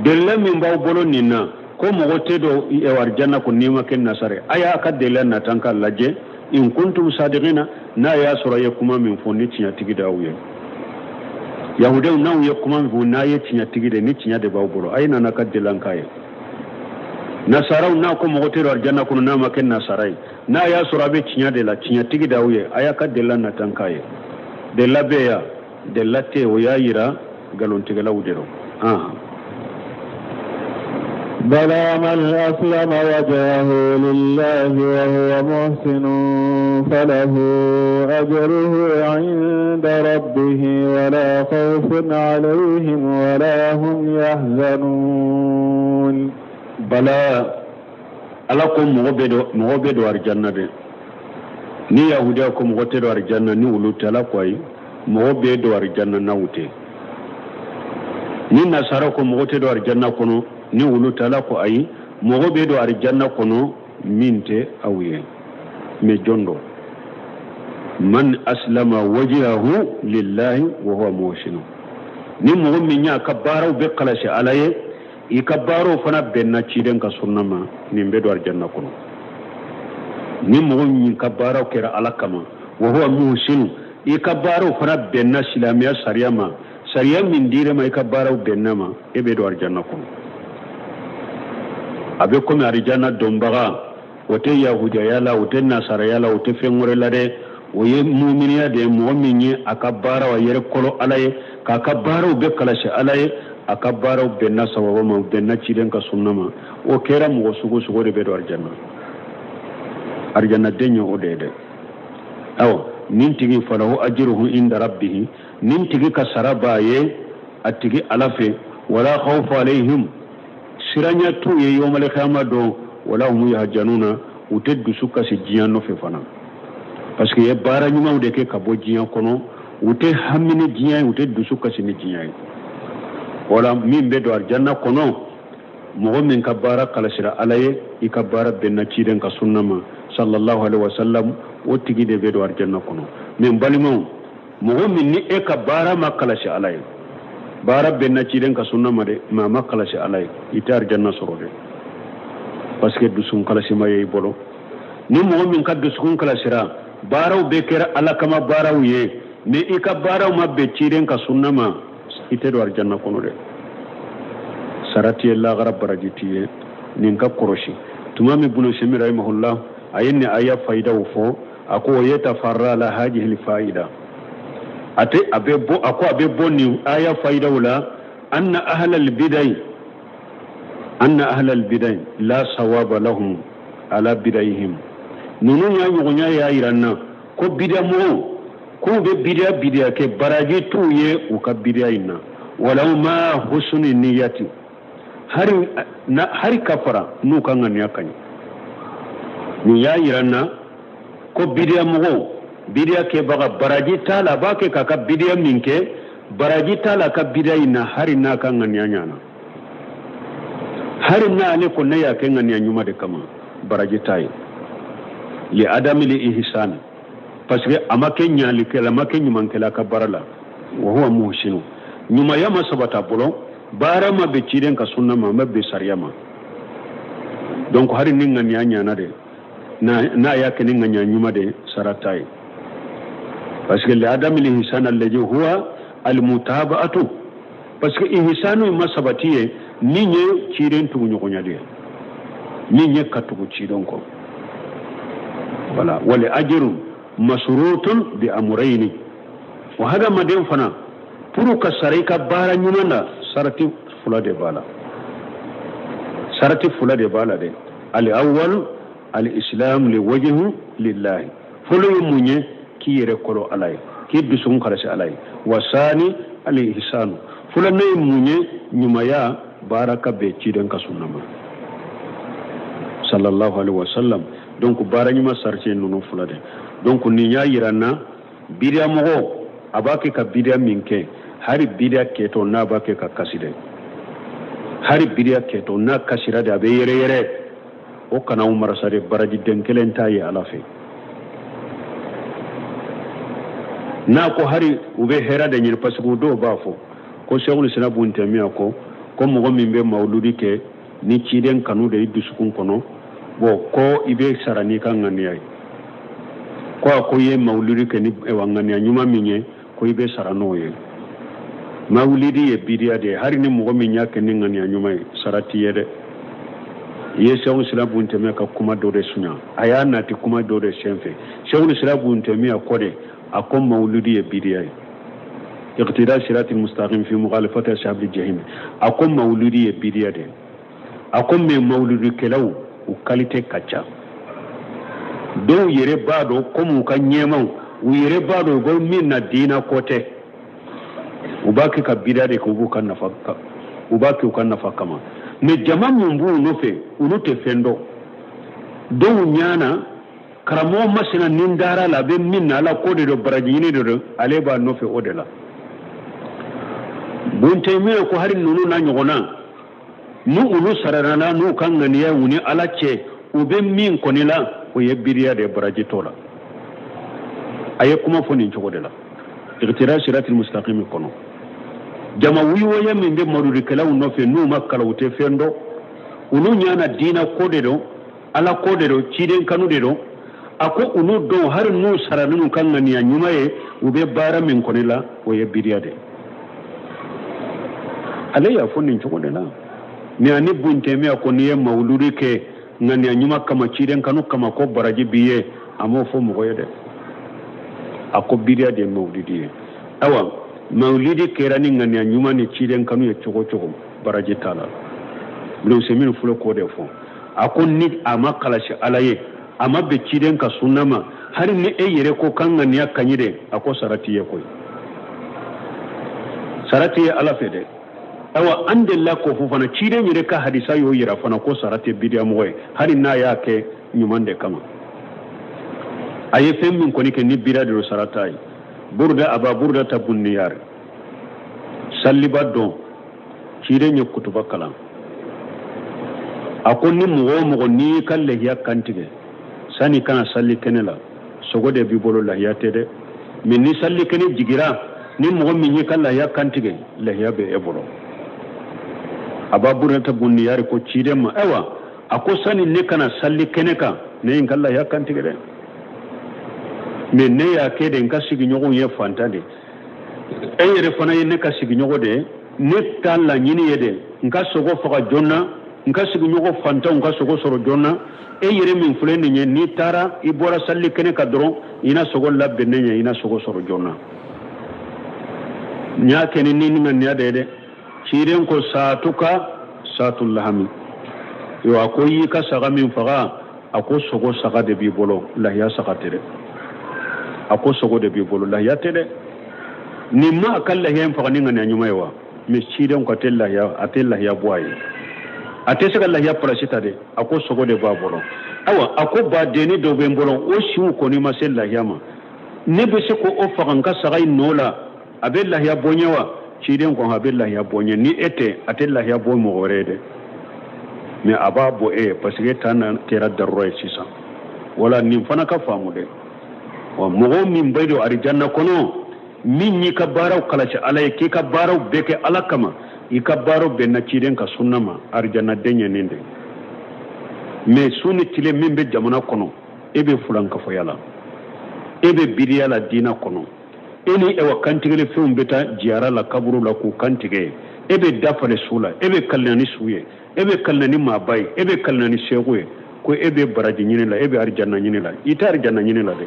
B: delila min b'aw bolo nin na ko mɔgɔ tɛ don arijanna kɔnɔ n'i ma kɛ nasara ye, a y'a ka delila nata k'a lajɛ. In kuntum sadiqina, n'a y'a sɔrɔ a ye kuma min fɔ ni tiɲɛtigi de aw ye. Yahudiyaw, n'aw ye kuma min fɔ n'a ye tiɲɛtigi de, ni tiɲɛ de b'aw bolo, a ye nana ka delila k'a ye. Nasaraw, n'a ko mɔgɔ tɛ don arijanna kɔnɔ n'a ma kɛ nasara ye, n'a y'a sɔrɔ a bɛ tiɲɛ de la, tiɲɛtigi de aw ye, a y'a ka delila nata k'a ye. Delila bɛ yan, delila tɛ, o y'a yira nkalontigɛlaw de don.
A: بلى من أسلم وجهه لله وهو محسن فله أجره عند ربه ولا خوف عليهم ولا هم يحزنون.
B: Bala, Ala ko mɔgɔ bɛ don, mɔgɔ bɛ don arijanna dɛ. Ni yahudiya ko mɔgɔ tɛ don arijanna ni olu tɛ, Ala ko ayi, mɔgɔ bɛ don arijanna n'aw tɛ. Ni nasara ko mɔgɔ tɛ don arijanna kɔnɔ ni olu tɛ, Ala ko ayi, mɔgɔ bɛ don arijanna kɔnɔ min tɛ aw ye. Mais jɔn don? Man aslama wajhahu lillahi wa huwa muhsin. Ni mɔgɔ min y'a ka baaraw bɛɛ kalasi Ala ye, i ka baaraw fana bɛnna ciden ka sunna ma, nin bɛ don arijanna kɔnɔ. Ni mɔgɔ min ka baaraw kɛra Ala kama, wa huwa muhsin, i ka baaraw fana bɛnna silamɛya sariya ma, sariya min dir'e ma, i ka baaraw bɛnna ma, e bɛ don arijanna kɔnɔ. A bɛ komi arijanna dɔnbaga, o tɛ yahudiyaya la, o tɛ nasaraya la, o tɛ fɛn wɛrɛ la dɛ, o ye muminiya de ye. Mɔgɔ min ye a ka baaraw a yɛrɛ kɔlɔ Ala ye, k'a ka baaraw bɛɛ kalasi Ala ye, a ka baaraw bɛnna sawaba ma, bɛnna ciden ka sunna ma, o kɛra mɔgɔ sugu sugu de bɛ don arijanna. Arijanna den ye o de ye dɛ. Awɔ, nin tigi falahu ajruhu inda rabbihi, nin tigi ka sara b'a ye a tigi Ala fɛ, wala khawfu alayhim, siranya t'u ye yawmal qiyamah don, wala hum yahzanuna, u tɛ dusu kasi diɲɛ nɔfɛ fana, parce que ye baara ɲumanw de kɛ ka bɔ diɲɛ kɔnɔ, u tɛ hami ni diɲɛ ye, u tɛ dusu kasi ni diɲɛ ye. Wala min bɛ don arijanna kɔnɔ, mɔgɔ min ka baara kalasira Ala ye, i ka baara bɛnna ciden ka sunna ma sallallahu alaihi wasallam, o tigi de bɛ don arijanna kɔnɔ. Mais n balimaw, mɔgɔ min ni e ka baara ma kalasi Ala ye, baara bɛnna ciden ka sunna ma dɛ, mais a ma kalasi Ala ye, i tɛ arijanna sɔrɔ dɛ, parce que dusukun kalasima ye i bolo. Ni mɔgɔ min ka dusukun kalasira, baaraw bɛɛ kɛra Ala kama baaraw ye, mais i ka baaraw ma bɛn ciden ka sunna ma, i tɛ don arijanna kɔnɔ dɛ. Sara t'i ye, lagara baraji t'i ye. Nin ka kɔrɔsi tuma min Bunu Semi rahimahullah a ye nin aya fayidaw fɔ, a ko yatafarra ala hajihil faida, a tɛ a bɛ bɔ, a ko a bɛ bɔ nin aya fayidaw la, anna ahlal bidai la sawaba lahum ala bidaihim. Ninnu y'a ɲɔgɔnya y'a yira n na ko bidiya mɔgɔw k'u bɛ bidiya bidiya kɛ, baraji t'u ye u ka bidiya in na, walaw ma husni niyati, hari na hari ka fara n'u ka ŋaniya ka ɲi. Nin y'a yira n na ko bidiya mɔgɔw, bidiya kɛbaga, baraji t'a la. A b'a kɛ k'a ka bidiya min kɛ, baraji t'a la a ka bidiya in na, hari n'a ka ŋaniya ɲana, hari n'ale ko ne y'a kɛ ŋaniya ɲuman de kama, baraji t'a ye, li adami li ihsani, parce que a ma kɛ ɲalikɛla, a ma kɛ ɲumankɛla ka baara la, wa huwa muhsinu, ɲumanya ma sabata bolo, baara ma bɛn ciden ka sunna ma, a ma bɛn sariya ma. Donc hari ni ŋaniya ɲana de, n'a y'a kɛ ni ŋaniya ɲuman de, sara t'a ye, parce que li adami li ihsan allazi huwa almutaba'atu, parce que ihsanu ma sabati ye min ye ciden tuguɲɔgɔnya de ye, min ye ka tugu ciden kɔ. Voilà, wal ajru masrutun bi amrayni. Wa hadamaden fana, pour ka sara i ka baara ɲuman na, sarati fila de b'a la, sarati fila de b'a la dɛ. Al awwal al islam li wajhi lillahi, fɔlɔ ye mun ye? K'i yɛrɛ kɔrɔ Ala ye, k'i dusukun kalasi Ala ye. Wa sani al ihsanu, filanan ye mun ye? Ɲumanya, baara ka bɛn ciden ka sunna ma sallallahu alaihi wasallam. Donc baara ɲuman sarati ye ninnu fila de. Donc nin y'a yira n na, bidiya mɔgɔ a b'a kɛ ka bidiya min kɛ, hari bidiya kɛtɔ n'a b'a kɛ ka kasi dɛ, hari bidiya kɛtɔ n'a kasira de, a bɛ yɛrɛ yɛrɛ, o kana u marasa de, baraji den kelen t'a ye Ala fɛ. N'a ko hari u bɛ hɛrɛ de ɲini, parce que dɔw b'a fɔ ko Sɛkulu Sina Bun Tɛmiya ko mɔgɔ min bɛ mawuludi kɛ ni ciden kanu de i dusukun kɔnɔ, bon, ko i bɛ sara n'i ka ŋaniya ye, ko a ko i ye mawuludi kɛ ni ŋaniya ɲuman min ye, ko i bɛ sara n'o ye. Mawulidi ye bidiya de ye. Hali ni mɔgɔ min y'a kɛ ni ŋaniya ɲuman ye, sara t'i ye dɛ. I ye Sɛkulu Sila Bun Tɛmiya ka kuma dɔ de suɲa, a y'a nati kuma dɔ de senfɛ. Sɛkulu Sila Bun Tɛmiya kɔ de, a ko mawuludi ye bidiya ye. Iqtida sirati mustaqim fi mukhalafati ashabil jahim, a ko mawuludi ye bidiya de. A ko mais mawuludukɛlaw u qualité ka ca. Dɔw yɛrɛ b'a dɔn komi u ka ɲɛmaw, u yɛrɛ b'a dɔn u bɛ min na diina ko tɛ, u b'a kɛ ka bida de kɛ, u b'u ka nafa, u b'a kɛ u ka nafa kama. Mais jama min b'u nɔfɛ, olu tɛ fɛn dɔn. Dɔw ɲana karamɔgɔ masina nin dara la, a bɛ min na ala ko de don, baraji ɲini de don, ale b'a nɔfɛ o de la. Bun Taymiya ko hari ninnu n'a ɲɔgɔnna, ni olu sarala n'u ka ŋaniya u ni ala cɛ, u bɛ min kɔni la, o ye biriya de ye, baraji t'o la. A ye kuma fɔ nin cogo de la Iqtida Siratil Mustaqim kɔnɔ. Jama wuyiwaya min bɛ mawuludikɛlaw nɔfɛ, n'u ma kalan, u tɛ fɛn dɔn, olu ɲana diina ko de don, ala ko de don, ciden kanu de don. A ko olu dɔw hali n'u sara n'u ka ŋaniya ɲuman ye, u bɛ baara min kɔni la, o ye biriya de ye. Ale y'a fɔ nin cogo de la. Mais ani Bun Taymiya ko n'i ye mawuludi kɛ ŋaniya ɲuman kama, ciden kanu kama, ko baraji b'i ye, a m'o fɔ mɔgɔ ye dɛ. A ko biriya de ye mawuludi ye. Ayiwa, mawuludi kɛra ni ŋaniya ɲuman ni ciden kanu ye cogo cogo, baraji t'a la. Ibn Usaymin filɛ k'o de fɔ. A ko ni a ma kalasi ala ye, a ma bɛn ciden ka sunna ma, hali ni e yɛrɛ ko k'an ŋaniya ka ɲi dɛ, a ko sara t'i ye koyi, sara t'i ye ala fɛ dɛ. Ayiwa, an delila k'o fɔ fana, ciden yɛrɛ ka hadisa y'o yira fana ko sara tɛ bidiya mɔgɔ ye, hali n'a y'a kɛ ɲuman de kama. A ye fɛn min kɔni kɛ ni bidiya de don, sara t'a ye. Buruda, Aba Burudata bun Niyari, saliba don, ciden ye kutuba kalan. A ko ni mɔgɔ o mɔgɔ n'i y'i ka lahiya kantigɛ sani kana sali kɛnɛ la, sogo de b'i bolo, lahiya tɛ dɛ. Mais ni sali kɛnɛ jigira, ni mɔgɔ min y'i ka lahiya kantigɛ, lahiya bɛ e bolo. Aba Burudata bun Niyari ko ciden ma, ayiwa, a ko sani ne kana sali kɛnɛ kan, ne ye n ka lahiya kantigɛ dɛ, mais ne y'a kɛ de n ka sigiɲɔgɔnw ye fantan de, e yɛrɛ fana ye ne ka sigiɲɔgɔn de ye, ne ta laɲini ye de n ka sogo faga joona, n ka sigiɲɔgɔn fantanw ka sogo sɔrɔ joona. E yɛrɛ min filɛ nin ye, n'i taara i bɔra sali kɛnɛ kan dɔrɔn, i na sogo labɛn ne ɲɛ, i na sogo sɔrɔ joona. N y'a kɛ ni ni ŋaniya de ye dɛ. Ciden ko saatuka saatul lahami. Yo, a ko i y'i ka saga min faga, a ko sogo saga de b'i bolo, lahiya saga tɛ dɛ. A ko sogo de b'i bolo, lahiya tɛ dɛ. Nin ma a ka lahiya in faga ni ŋaniya ɲuman ye wa? Mais ciden ko a tɛ lahiya, a tɛ lahiya bɔ a ye, a tɛ se ka lahiya place ta dɛ. A ko sogo de b'a bolo. Ayiwa, a ko badenni dɔ bɛ n bolo, o siw kɔni ma se lahiya ma, ne bɛ se k'o faga n ka saga in nɔ la, a bɛ lahiya bɔ n ye wa? Ciden ko a bɛ lahiya bɔ n ye. Ni e tɛ, a tɛ lahiya bɔ mɔgɔ wɛrɛ ye dɛ, mais a b'a bɔ e ye, parce que e ta na kɛra darura ye sisan. Wala nin fana ka faamu dɛ. Wa mɔgɔ min bɛ don arijanna kɔnɔ, min y'i ka baaraw kalasi ala ye, k'i ka baaraw bɛɛ kɛ ala kama, i ka baaraw bɛnna ciden ka sunna ma, arijanna den ye nin de. Mais su ni tile min bɛ jamana kɔnɔ, e bɛ fulankafoya la, e bɛ biriya la diina kɔnɔ, e ni ewa kantigɛli fɛnw bɛ taa jiyara la kaburu la k'u kantigɛ, e bɛ dafale su la, e bɛ kalina ni su ye, e bɛ kalina ni maaba ye, e bɛ kalina ni segu ye, ko e bɛ baraji ɲini la, e bɛ arijanna ɲini la. I tɛ arijanna ɲini la dɛ,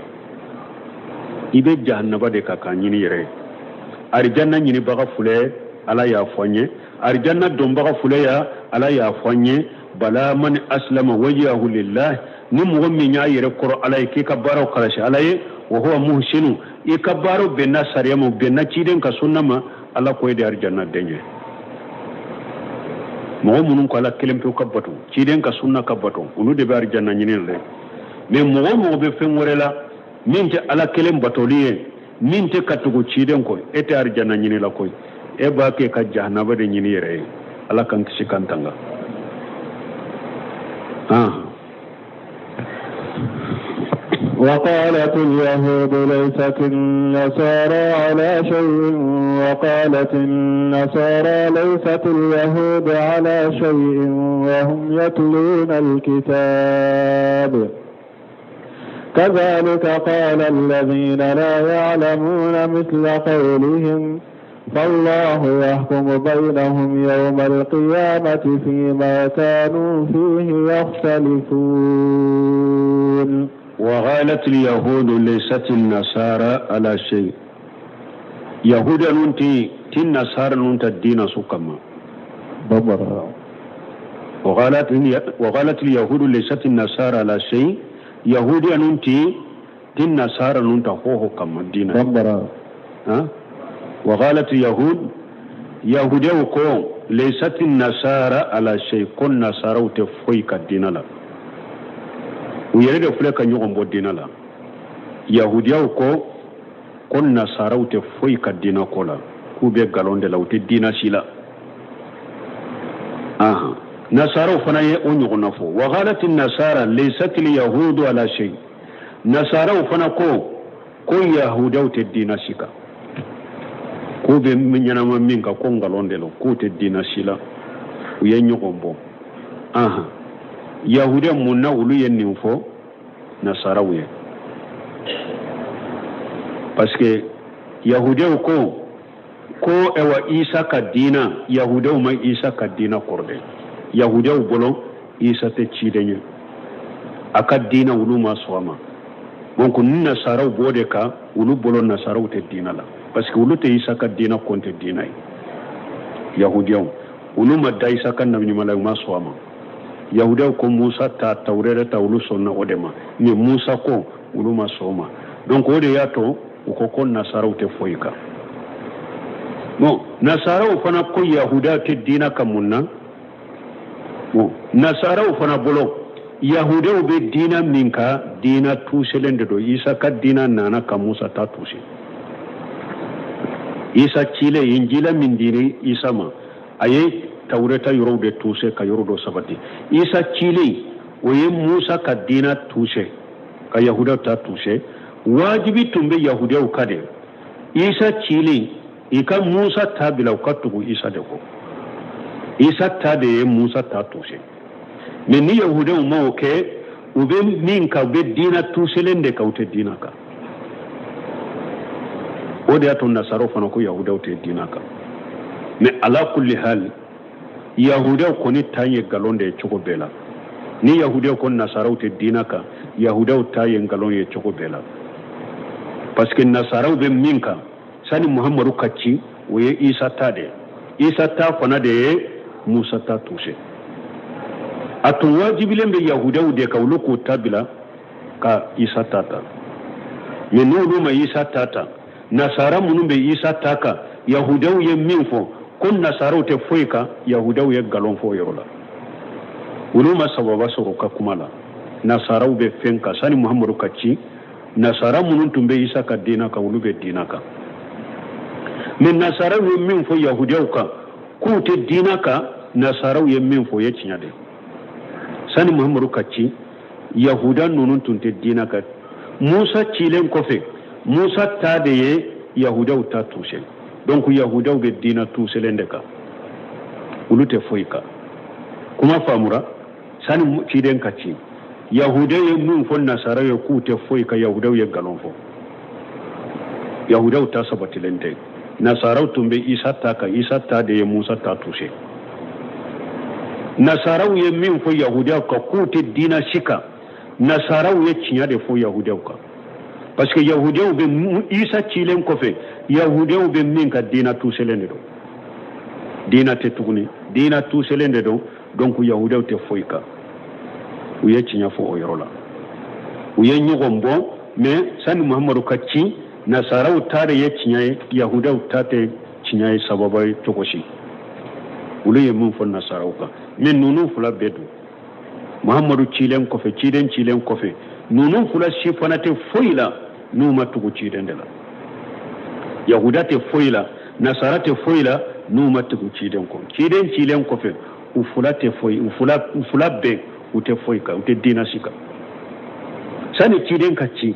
B: i bɛ jahanaba de kan k'a ɲini yɛrɛ ye. Arijanna ɲinibaga filɛ, ala y'a fɔ an ye. Arijanna donbaga filɛ ya, ala y'a fɔ an ye. Bala man aslama wajhahu lillah, ni mɔgɔ min y'a yɛrɛ kɔrɔ ala ye, k'i ka baaraw kalasi ala ye, wa huwa muhsinu, i ka baaraw bɛnna sariya ma, bɛnna ciden ka sunna ma, ala ko e de arijanna den ye. Mɔgɔ minnu ko ala kelen pewu ka bato, ciden ka sunna ka bato, olu de bɛ arijanna ɲini la dɛ. Mais mɔgɔ o mɔgɔ bɛ fɛn wɛrɛ la min tɛ ala kelen batoli ye, min tɛ ka tugu ciden kɔ, e tɛ arijanna ɲini la koyi, e b'a kɛ ka jahanaba de ɲini yɛrɛ ye. Ala k'an kisi k'an tanga.
A: وقالت اليهود ليست النصارى على شيء، وقالت النصارى ليست اليهود على شيء، وهم يتلون الكتاب. كذلك قال الذين لا يعلمون مثل قولهم، فالله يحكم بينهم يوم القيامة فيما كانوا فيه يختلفون.
B: وقالت اليهود ليست النصارى على شيء. يهود نونتي تين نصارى نونتا الدين سكما.
A: ببرا.
B: وقالت اليهود ليست النصارى على شيء يهوديا ننتي دين نصارى ننتا هو كما دينا ها وقالت اليهود يهوديا كو ليست النصارى على شيء كن نصارى تفوي كدينا لا ويرد فلك نيوم بو دينا لا يهوديا كو كن نصارى تفوي كدينا كولا k'u bɛ galon de la u tɛ diina si la ahan nasaraw fana ye o ɲɔgɔnna fɔ وقالت النصارى ليست اليهود على شيء nasaraw fana ko ko yahudaw tɛ diina si kan k'u bɛ ɲɛnama min kan ko nkalon de la k'u tɛ diina si la u ye ɲɔgɔn bɔ ahan yahuda mun na olu ye nin fɔ nasaraw ye parce que yahudaw ko ko ewa isa ka diina yahudaw ma isa ka diina kɔrɔ dɛ yahudaw bolo isa tɛ ciden ye a ka diina olu ma sɔn a ma donc ni nasaraw b'o de kan olu bolo nasaraw tɛ diina la parce que olu tɛ isa ka diina kɔnte diina ye yahudiyaw olu ma da isa ka nabiɲuman la u ma sɔn a ma yahudiyaw ko musa ta tawurɛrɛ ta olu sɔnna o de ma mais musa ko olu ma sɔn o ma donc o de y'a to u ko ko nasaraw tɛ foyi kan bon nasaraw fana ko yahudiyaw tɛ diina kan mun na bon nasaraw fana bolo yahudiyaw bɛ diina min kan diina tuuselen de don isa ka diina nana ka musa ta tuuse isa cilen injila min diri isa ma a ye tawureta yɔrɔw de tuuse ka yɔrɔ dɔ sabati isa cilen o ye musa ka diina tuuse ka yahudiyaw ta tuuse wajibi tun bɛ yahudiyaw ka de isa cilen i ka musa ta bila u ka tugu isa de kɔ isa ta de ye musa ta tuuse mais ni yahudiyaw ma o kɛ u bɛ min kan u bɛ diina tuuselen de kan u tɛ diina kan o de y'a to nasaraw fana ko yahudiyaw tɛ diina kan mais ala kulli hal yahudiyaw kɔni ta ye nkalon de ye cogo bɛɛ la ni yahudiyaw ko nasaraw tɛ diina kan yahudiyaw ta ye nkalon ye cogo bɛɛ la parce que nasaraw bɛ min kan sani muhamadu ka ci o ye isa ta de ye isa ta fana de ye musa ta tuuse a tun wajibilen bɛ yahudiyaw de kan olu k'o ta bila ka isa ta ta mais n'olu ma isa ta ta nasara minnu bɛ isa ta kan yahudiyaw ye min fɔ ko nasaraw tɛ foyi kan yahudiyaw ye nkalon fɔ o yɔrɔ la olu ma sababa sɔrɔ u ka kuma la nasaraw bɛ fɛn kan sani muhamadu ka ci nasara minnu tun bɛ isa ka diina kan olu bɛ diina kan mais nasaraw ye min fɔ yahudiyaw kan k'u tɛ diina kan nasaraw ye min fɔ o ye tiɲɛ de sani muhamadu ka ci yahuda ninnu tun tɛ diina kan musa cilen kɔfɛ musa ta de ye yahudaw ta tuuse donc yahudaw bɛ diina tuuselen de kan olu tɛ foyi kan kuma faamura sani ciden ka ci yahudaw ye min fɔ nasaraw ye k'u tɛ foyi kan yahudaw ye nkalon fɔ yahudaw ta sabatilen tɛ nasaraw tun bɛ isa ta kan isa ta de ye musa ta tuuse nasaraw ye min fɔ yahudiyaw kan k'u tɛ diina si kan nasaraw ye tiɲɛ de fɔ yahudiyaw kan parce que yahudiyaw bɛ isa cilen kɔfɛ yahudiyaw bɛ min kan diina tuuselen de don diina tɛ tuguni diina tuuselen de don donc yahudiyaw tɛ foyi kan u ye tiɲɛ fɔ o yɔrɔ la u ye ɲɔgɔn bɔ mais sani muhamadu ka ci nasaraw ta de ye tiɲɛ ye yahudiyaw ta tɛ tiɲɛ ye sababa ye cogo si olu ye min fɔ nasaraw kan mais ninnu fila bɛɛ don muhamadu cilen kɔfɛ ciden cilen kɔfɛ ninnu fila si fana tɛ foyi la n'u ma tugu ciden de la yahuda tɛ foyi la nasara tɛ foyi la n'u ma tugu ciden kɔ ciden cilen kɔfɛ u fila tɛ foyi u fila u fila bɛɛ u tɛ foyi kan u tɛ diina si kan sani ciden ka ci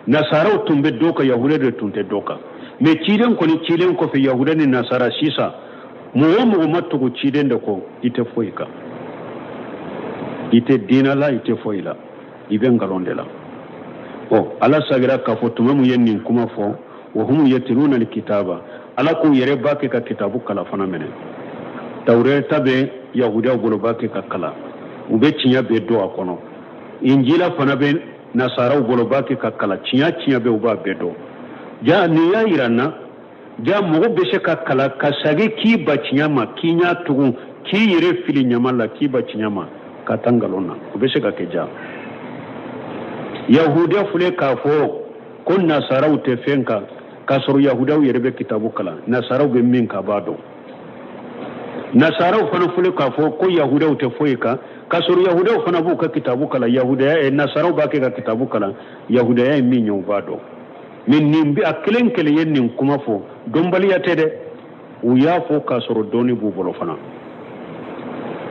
B: nasaraw tun bɛ dɔ kan yahuda de tun tɛ dɔ kan mais ciden kɔni cilen kɔfɛ yahuda ni nasara sisan mɔgɔ o mɔgɔ ma tugu ciden de kɔ i tɛ foyi kan i tɛ diina la i tɛ foyi la i bɛ nkalon de la ɔ ala sagira k'a fɔ tuma min ye nin kuma fɔ wa hum yatluna alkitaba ala k'u yɛrɛ b'a kɛ ka kitabu kala fana minɛ tawureta bɛ yahudiyaw bolo b'a kɛ ka kala u bɛ tiɲɛ bɛɛ dɔn a kɔnɔ injila fana bɛ nasaraw bolo b'a kɛ ka kala tiɲɛ tiɲɛ bɛ u b'a bɛɛ dɔn ja nin y'a yira n na ja mɔgɔ bɛ se ka kala ka sagi k'i ba tiɲɛ ma k'i ɲa tugun K'i yɛrɛ fili ɲama la, k'i ban tiɲɛ ma, ka taa nkalon na, o bɛ se ka kɛ ja. Yahudiya filɛ k'a fɔ ko nasaraw tɛ fɛn kan, k'a sɔrɔ yahudiyaw yɛrɛ bɛ kitabu kalan, nasaraw bɛ min kan b'a dɔn. Nasaraw fana filɛ k'a fɔ ko yahudiyaw tɛ foyi kan, k'a sɔrɔ yahudiyaw fana b'u ka kitabu kalan. Yahudiya nasaraw b'a kɛ ka kitabu kalan, yahudiya ye min ye u b'a dɔn. Mais nin a kelen kelen ye nin kuma fɔ, dɔnbaliya tɛ dɛ, u y'a fɔ k'a sɔrɔ dɔnni b'u bolo fana.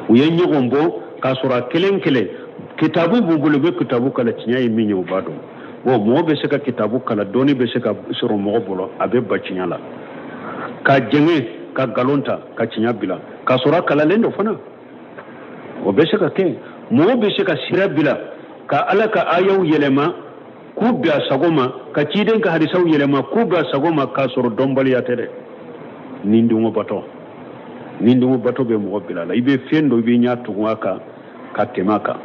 B: U ye ɲɔgɔn bɔ k'a sɔrɔ a kelen kelen kitabu b'u bolo, u bɛ kitabu kalan, tiɲɛ ye min ye u b'a dɔn. Bon, mɔgɔ bɛ se ka kitabu kalan, dɔnni bɛ se ka sɔrɔ mɔgɔ bolo, a bɛ ba tiɲɛ la ka jɛngɛ, ka nkalon ta ka tiɲɛ bila, k'a sɔrɔ a kalanlen don fana. O bɛ se ka kɛ. Mɔgɔ bɛ se ka sira bila ka Ala ka ayaw yɛlɛma k'u bɛn a sago ma, ka ciden ka hadisaw yɛlɛma k'u bɛn a sago ma, k'a sɔrɔ dɔnbaliya tɛ dɛ. Ni dungɔ bato, ni dungɔ bato bɛ mɔgɔ bila la, i bɛ fɛn dɔ, i bɛ ɲɛ tugun a kan ka tɛmɛ a kan.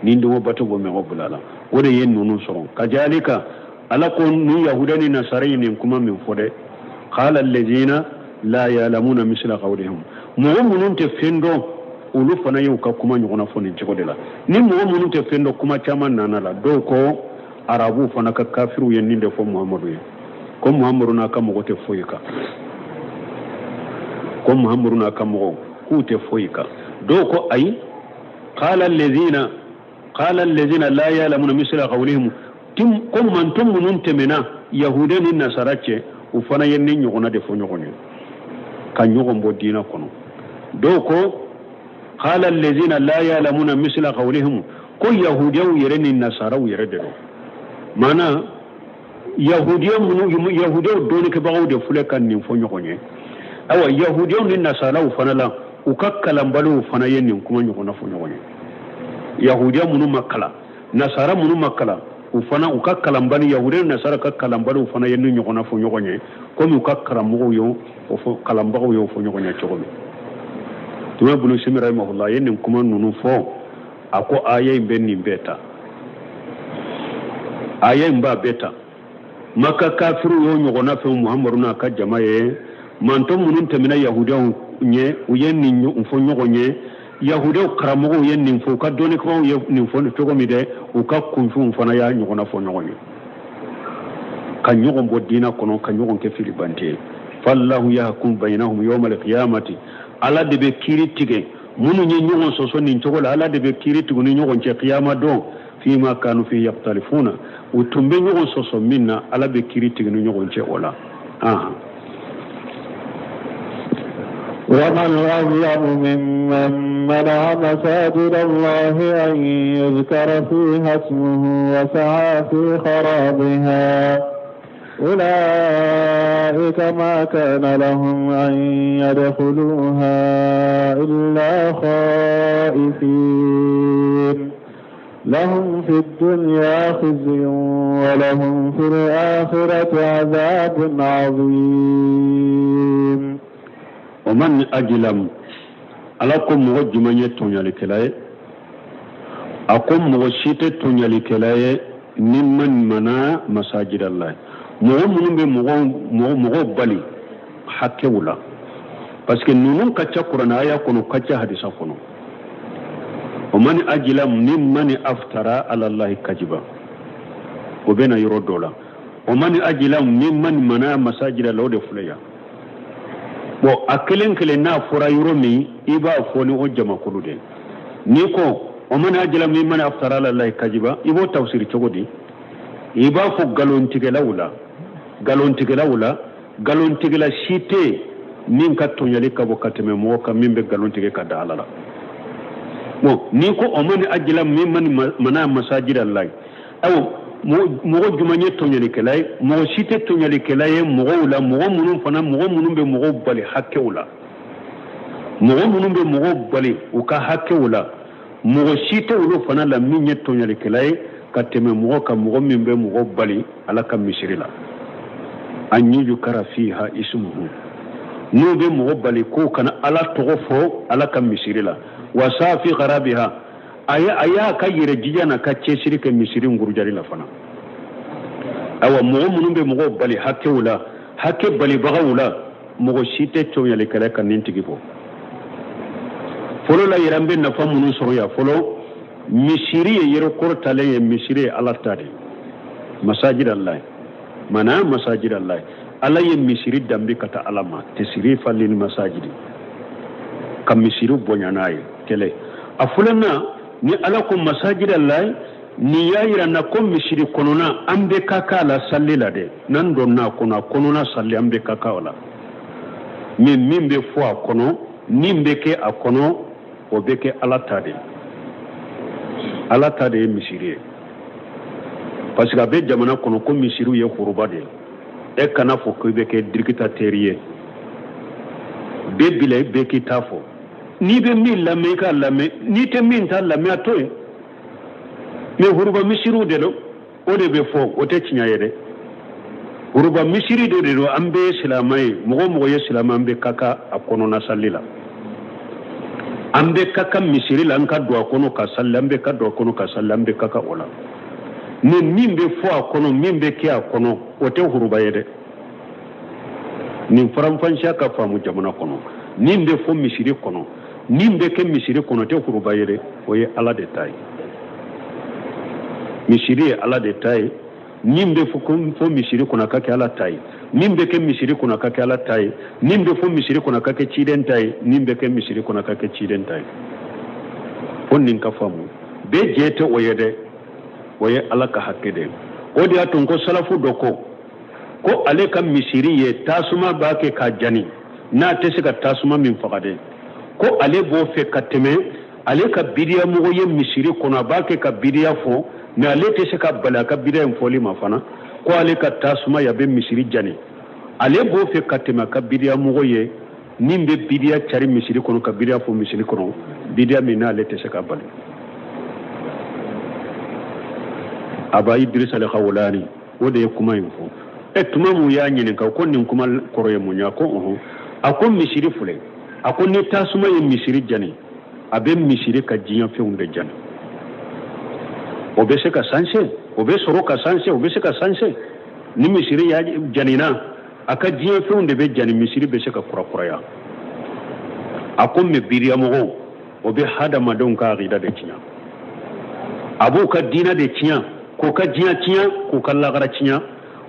B: Ni dungɔ bato bɛ mɔgɔ bila la, o de ye ninnu sɔrɔ. Kazalika Ala ko ni yahuda ni nasara ye nin kuma min fɔ dɛ, qala allazina la ya'lamuna misla qawlihim, mɔgɔ minnu tɛ fɛn dɔn, olu fana y'u ka kuma ɲɔgɔnna fɔ nin cogo de la. Ni mɔgɔ minnu tɛ fɛn dɔn, kuma caman nana la. Dɔw ko arabuw fana ka kafiriw ye nin de fɔ Muhamadu ye, ko Muhamadu n'a ka mɔgɔ tɛ foyi kan, ko Muhamadu n'a ka mɔgɔw k'u tɛ foyi kan. Dɔw ko ayi, qala allazina la ya'lamuna misla qawlihim, ko mantɔn minnu tɛmɛna yahuda ni nasara cɛ, u fana ye nin ɲɔgɔnna de fɔ ɲɔgɔn ye ka ɲɔgɔn bɔ diinɛ kɔnɔ. Dɔw ko qala allazina la ya'lamuna misla qawlihim, ko yahudiyaw yɛrɛ ni nasaraw yɛrɛ de don. Maana yahudiya minnu, yahudiyaw dɔnnikɛbagaw de filɛ ka nin fɔ ɲɔgɔn ye. Ayiwa, yahudiyaw ni nasaraw fana la, u ka kalanbaliw fana ye nin kuma ɲɔgɔnna fɔ ɲɔgɔn ye. Yahudiya minnu ma kalan, nasara minnu ma kalan, u fana u ka kalanbali, yahudiya ni nasara ka kalanbaliw fana ye nin ɲɔgɔnna fɔ ɲɔgɔn ye, komi u ka karamɔgɔw ye o fɔ, kalanbagaw y'o fɔ ɲɔgɔn ye cogo min. Tuma Ibunu Simi rahimahullah ye nin kuma ninnu fɔ, a ko aya in bɛ nin bɛɛ ta, aya in b'a bɛɛ ta. Maka kafiriw y'o ɲɔgɔnna fɛn Muhamadu n'a ka jama ye. Mantɔn minnu tɛmɛna yahudiyaw ɲɛ, u ye nin fɔ ɲɔgɔn ye. Yahudiyaw karamɔgɔw ye nin fɔ, u ka dɔnnikɛbaaw ye nin fɔ cogo min dɛ, u ka kunfinw fana y'a ɲɔgɔnna fɔ ɲɔgɔn ye ka ɲɔgɔn bɔ diinɛ kɔnɔ, ka ɲɔgɔn kɛ filibante ye. Fallahu yahkum bainahum yawma alqiyamati, Ala de bɛ kiiri tigɛ minnu ye ɲɔgɔn sɔsɔ nin cogo la. Ala de bɛ kiiri tigɛ ni ɲɔgɔn cɛ kiyama don, fima kanu fi yaktalifuna, u tun bɛ ɲɔgɔn sɔsɔ min na, Ala bɛ kiiri tigɛ ni ɲɔgɔn cɛ o la.
A: ومن أظلم ممن منع مساجد الله أن يذكر فيها اسمه وسعى في خرابها أولئك ما كان لهم أن يدخلوها إلا خائفين لهم في الدنيا خزي ولهم في الآخرة عذاب عظيم.
B: ومن أظلم, Ala ko mɔgɔ jumɛn ye tɔɲalikɛla ye? A ko mɔgɔ si tɛ tɔɲalikɛla ye mimman mana masajidallah, mɔgɔ minnu bɛ mɔgɔw bali hakɛw la, parce que ninnu ka ca kuranɛ aya kɔnɔ, ka ca hadisa kɔnɔ. ومن أظلم ممن افترى على الله كذبا, o bɛ na yɔrɔ dɔ la. ومن أظلم ممن منع مساجد الله, o de filɛ yan. Bon, a kelen kelen n'a fɔra yɔrɔ min, i b'a fɔ ni o jamakulu de. N'i ko ومن أظلم ممن افترى على الله كذبا, i b'o tafsiri cogo di? I b'a fɔ nkalontigɛlaw la, nkalontigɛlaw la, nkalontigɛla si tɛ yen min ka tɔɲɔli ka bɔ ka tɛmɛ mɔgɔ kan min bɛ nkalon tigɛ ka da Ala la. Bon, n'i ko ومن أظلم ممن منع مساجد الله, ayiwa, mɔgɔ jumɛn ye tɔɲɔlikɛla ye? Mɔgɔ si tɛ tɔɲɔlikɛla ye mɔgɔw la, mɔgɔ minnu fana, mɔgɔ minnu bɛ mɔgɔw bali hakɛw la, mɔgɔ minnu bɛ mɔgɔw bali u ka hakɛw la, mɔgɔ si tɛ olu fana la min ye tɔɲɔlikɛla ye ka tɛmɛ mɔgɔ kan, mɔgɔ min bɛ mɔgɔw bali Ala ka misiri la, أن يذكر فيها اسمه, n'u bɛ mɔgɔ bali k'o kana Ala tɔgɔ fɔ Ala ka misiri la. وسعى في خرابها, a y'a ka yɛrɛ jija n'a ka cɛsiri kɛ misiri ngurujali la fana. Ayiwa, mɔgɔ minnu bɛ mɔgɔw bali hakɛw la, hakɛ balibagaw la, mɔgɔ si tɛ tɔɲɔlikɛla ka nin tigi bɔ. Fɔlɔ la yɛrɛ an bɛ nafa minnu sɔrɔ yan fɔlɔ, misiri ye yɔrɔ kɔrɔtalen ye, misiri ye Ala ta de ye. Masajid Allah, mana masajid Allah, Ala ye misiri danbe ka taa Ala ma, tasrifa lil masajidi, ka misiri bonya n'a ye. Kɛlɛ a filanan, ni Ala ko masajid Allah, nin y'a yira na ko misiri kɔnɔna an bɛ ka k'a la salli la dɛ. N'an donna a kɔnɔ, a kɔnɔna salli an bɛ ka k'a la, mais min bɛ fɔ a kɔnɔ, min bɛ kɛ a kɔnɔ, o bɛ kɛ Ala ta de ye. Ala ta de ye misiri ye, parce que a bɛ jamana kɔnɔ ko misiriw ye foroba de ye. E kana fɔ ko i bɛ kɛ dictateur ye, bɛɛ bila bɛɛ k'i ta fɔ. N'i bɛ min lamɛn, i k'a lamɛn, n'i tɛ min ta lamɛn, a to yen. Mais huruba misiriw de don, o de bɛ fɔ, o tɛ tiɲɛ ye dɛ. Huruba misiri dɔ de don, an bɛɛ ye silamɛ ye, mɔgɔ o mɔgɔ ye silamɛ, an bɛ ka kan a kɔnɔna sali la, an bɛ ka kan misiri la, an ka don a kɔnɔ ka sali, an bɛ ka don a kɔnɔ ka sali, an bɛ ka kan o la. Mais min bɛ fɔ a kɔnɔ, min bɛ kɛ a kɔnɔ, o tɛ huruba ye dɛ. Nin faranfasiya ka faamu jamana kɔnɔ, min bɛ fɔ misiri kɔnɔ, min bɛ kɛ misiri kɔnɔ, o tɛ huruba ye dɛ, o ye Ala de ta ye. Misiri ye Ala de ta ye. Min bɛ fɔ misiri kɔnɔ, a ka kɛ Ala ta ye. Min bɛ kɛ misiri kɔnɔ, a ka kɛ Ala ta ye. Min bɛ fɔ misiri kɔnɔ, a ka kɛ ciden ta ye. Min bɛ kɛ misiri kɔnɔ, a ka kɛ ciden ta ye. Fo nin ka faamu, bɛɛ jɛ tɛ o ye dɛ, o ye Ala ka hakɛ de ye. O de y'a to n ko salafu dɔ ko ale ka misiri ye tasuma b'a kɛ k'a jani, n'a tɛ se ka tasuma min faga dɛ, ko ale b'o fɛ ka tɛmɛ ale ka bidiya mɔgɔ ye misiri kɔnɔ, a b'a kɛ ka bidiya fɔ, mais ale tɛ se ka bali a ka bidiya in fɔli ma fana, ko ale ka tasuma ya bɛ misiri jani, ale b'o fɛ ka tɛmɛ a ka bidiya mɔgɔ ye min bɛ bidiya cari misiri kɔnɔ, ka bidiya fɔ misiri kɔnɔ, bidiya min n'ale tɛ se ka bali. Aba Idrisa al-Khawlani o de ye kuma in fɔ. E tuma mun y'a ɲininka ko nin kuma kɔrɔ ye mun ye, a ko ɔhɔn, a ko misiri filɛ, a ko ni tasuma ye misiri jani, a bɛ misiri ka diɲɛ fɛnw de jani, o bɛ se ka sanse, o bɛ sɔrɔ ka sanse, o bɛ se ka sanse. Ni misiri y'a janina, a ka diɲɛ fɛnw de bɛ jani, misiri bɛ se ka kurakuraya. A ko mais bidiyamɔgɔw, o bɛ hadamadenw ka akida de tiɲɛ, a b'u ka diinɛ de tiɲɛ, k'u ka diɲɛ tiɲɛ, k'u ka lagara tiɲɛ.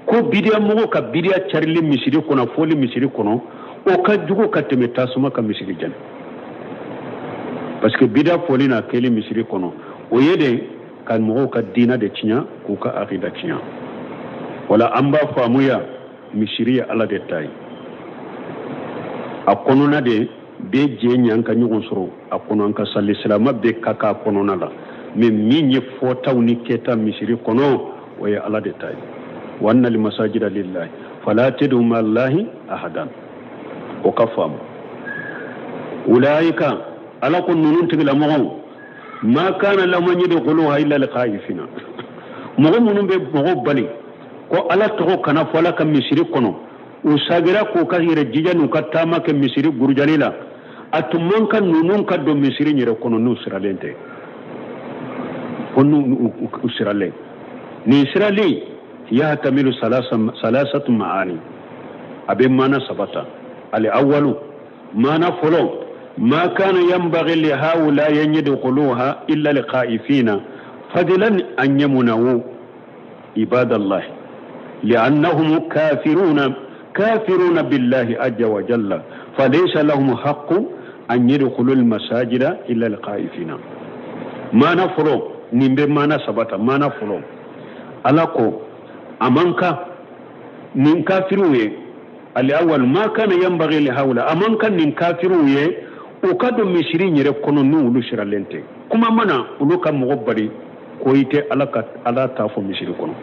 B: Ko bidiyamɔgɔw ka bidiya carili misiri kɔnɔ, fɔli misiri kɔnɔ, o ka jugu ka tɛmɛ tasuma ka misiri jani, parce que bidiya fɔli n'a kɛli misiri kɔnɔ, o ye de ka mɔgɔw ka diinɛ de tiɲɛ, k'u ka akida tiɲɛ. Wala an b'a faamuya, misiri ye Ala de ta ye, a kɔnɔna de bɛɛ jɛ ɲɛ an ka ɲɔgɔn sɔrɔ a kɔnɔ, an ka sali, silamɛ bɛɛ ka k'a kɔnɔna la. Mais min ye fɔtaw ni kɛta misiri kɔnɔ, o ye Ala de ta ye. Wa anna al-masajida lillahi fala tad'u ma'a Allahi ahadan. O ka faamu. Ulaika, Ala ko ninnu tigilamɔgɔw, ma kana lahum an yadkhuluha illa al-khaifina, mɔgɔ minnu bɛ mɔgɔw bali ko Ala tɔgɔ kana fɔ Ala ka misiri kɔnɔ, u sagira k'u ka yɛrɛ jija n'u ka taama kɛ misiri burujali la, a tun man kan ninnu ka don misiri yɛrɛ kɔnɔ n'u siralen tɛ, ko n'u siralen. Nin siralen yahtamilu salasatu maani, a bɛ maana saba ta. Al awwalu, maana fɔlɔ, ma kana yanbaghi li haula an yadkhuluha illa li khaifina fadlan an yamna'u ibadallahi li'annahum kafiruna billahi azza wa jalla falaysa lahum haqqu an yadkhulu al-masajida illa al-khaifina. Maana fɔlɔ, nin bɛ maana saba ta. Maana fɔlɔ, Ala ko a man kan nin kafiriw ye, al-awwal ma kana yanbaghi li haula, a man kan nin kafiriw ye u ka don misiri yɛrɛ kɔnɔ n'olu siralen tɛ. Kuma mana olu ka mɔgɔ bali ko i tɛ Ala ka Ala ta fɔ misiri kɔnɔ.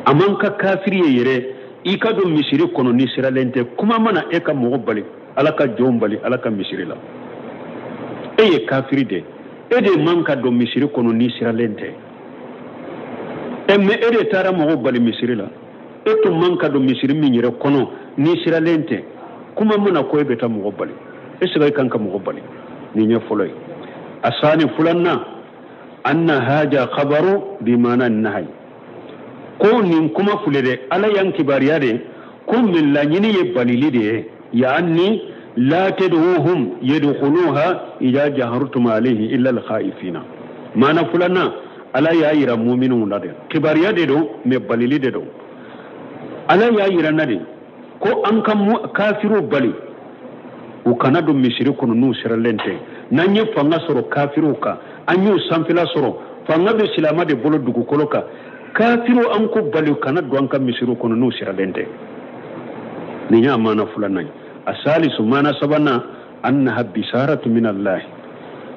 B: A man kan kafiri ye yɛrɛ i ka don misiri kɔnɔ ni siralen tɛ. Kuma mana e ka mɔgɔ bali, Ala ka jɔn bali Ala ka misiri la, e ye kafiri de, e de man ka don misiri kɔnɔ ni siralen tɛ. E mais e de taara mɔgɔw bali misiri la, e tun man ka don misiri min yɛrɛ kɔnɔ ni siralen tɛ. Kuma mana ko e bɛ taa mɔgɔ bali, e sera i kan ka mɔgɔ bali. Nin ye fɔlɔ ye. A sani filanan, anna haja khabaru bi maana nahayi, ko nin kuma filɛ dɛ, Ala y'an kibaruya de ko min laɲini ye balili de ye, yaani La tad'uhum yadkhuluha idha jahartum alayhi illa al-khaifina. Maana filanan, Ala y'a yira muminw la de, kibariya de don, mais balili de don. Ala y'a yira na de ko an ka kafiriw bali u kana don misiri kɔnɔ n'u siralen tɛ. N'an ye fanga sɔrɔ kafiriw kan, an y'u sanfɛla sɔrɔ, fanga bɛ silama de bolo dugukolo kan, kafiriw an k'u bali u kana don an ka misiriw kɔnɔ n'u siralen tɛ. Nin y'a maana filanan ye. Asalisu, maana sabanan, annaha bisaratu min allahi.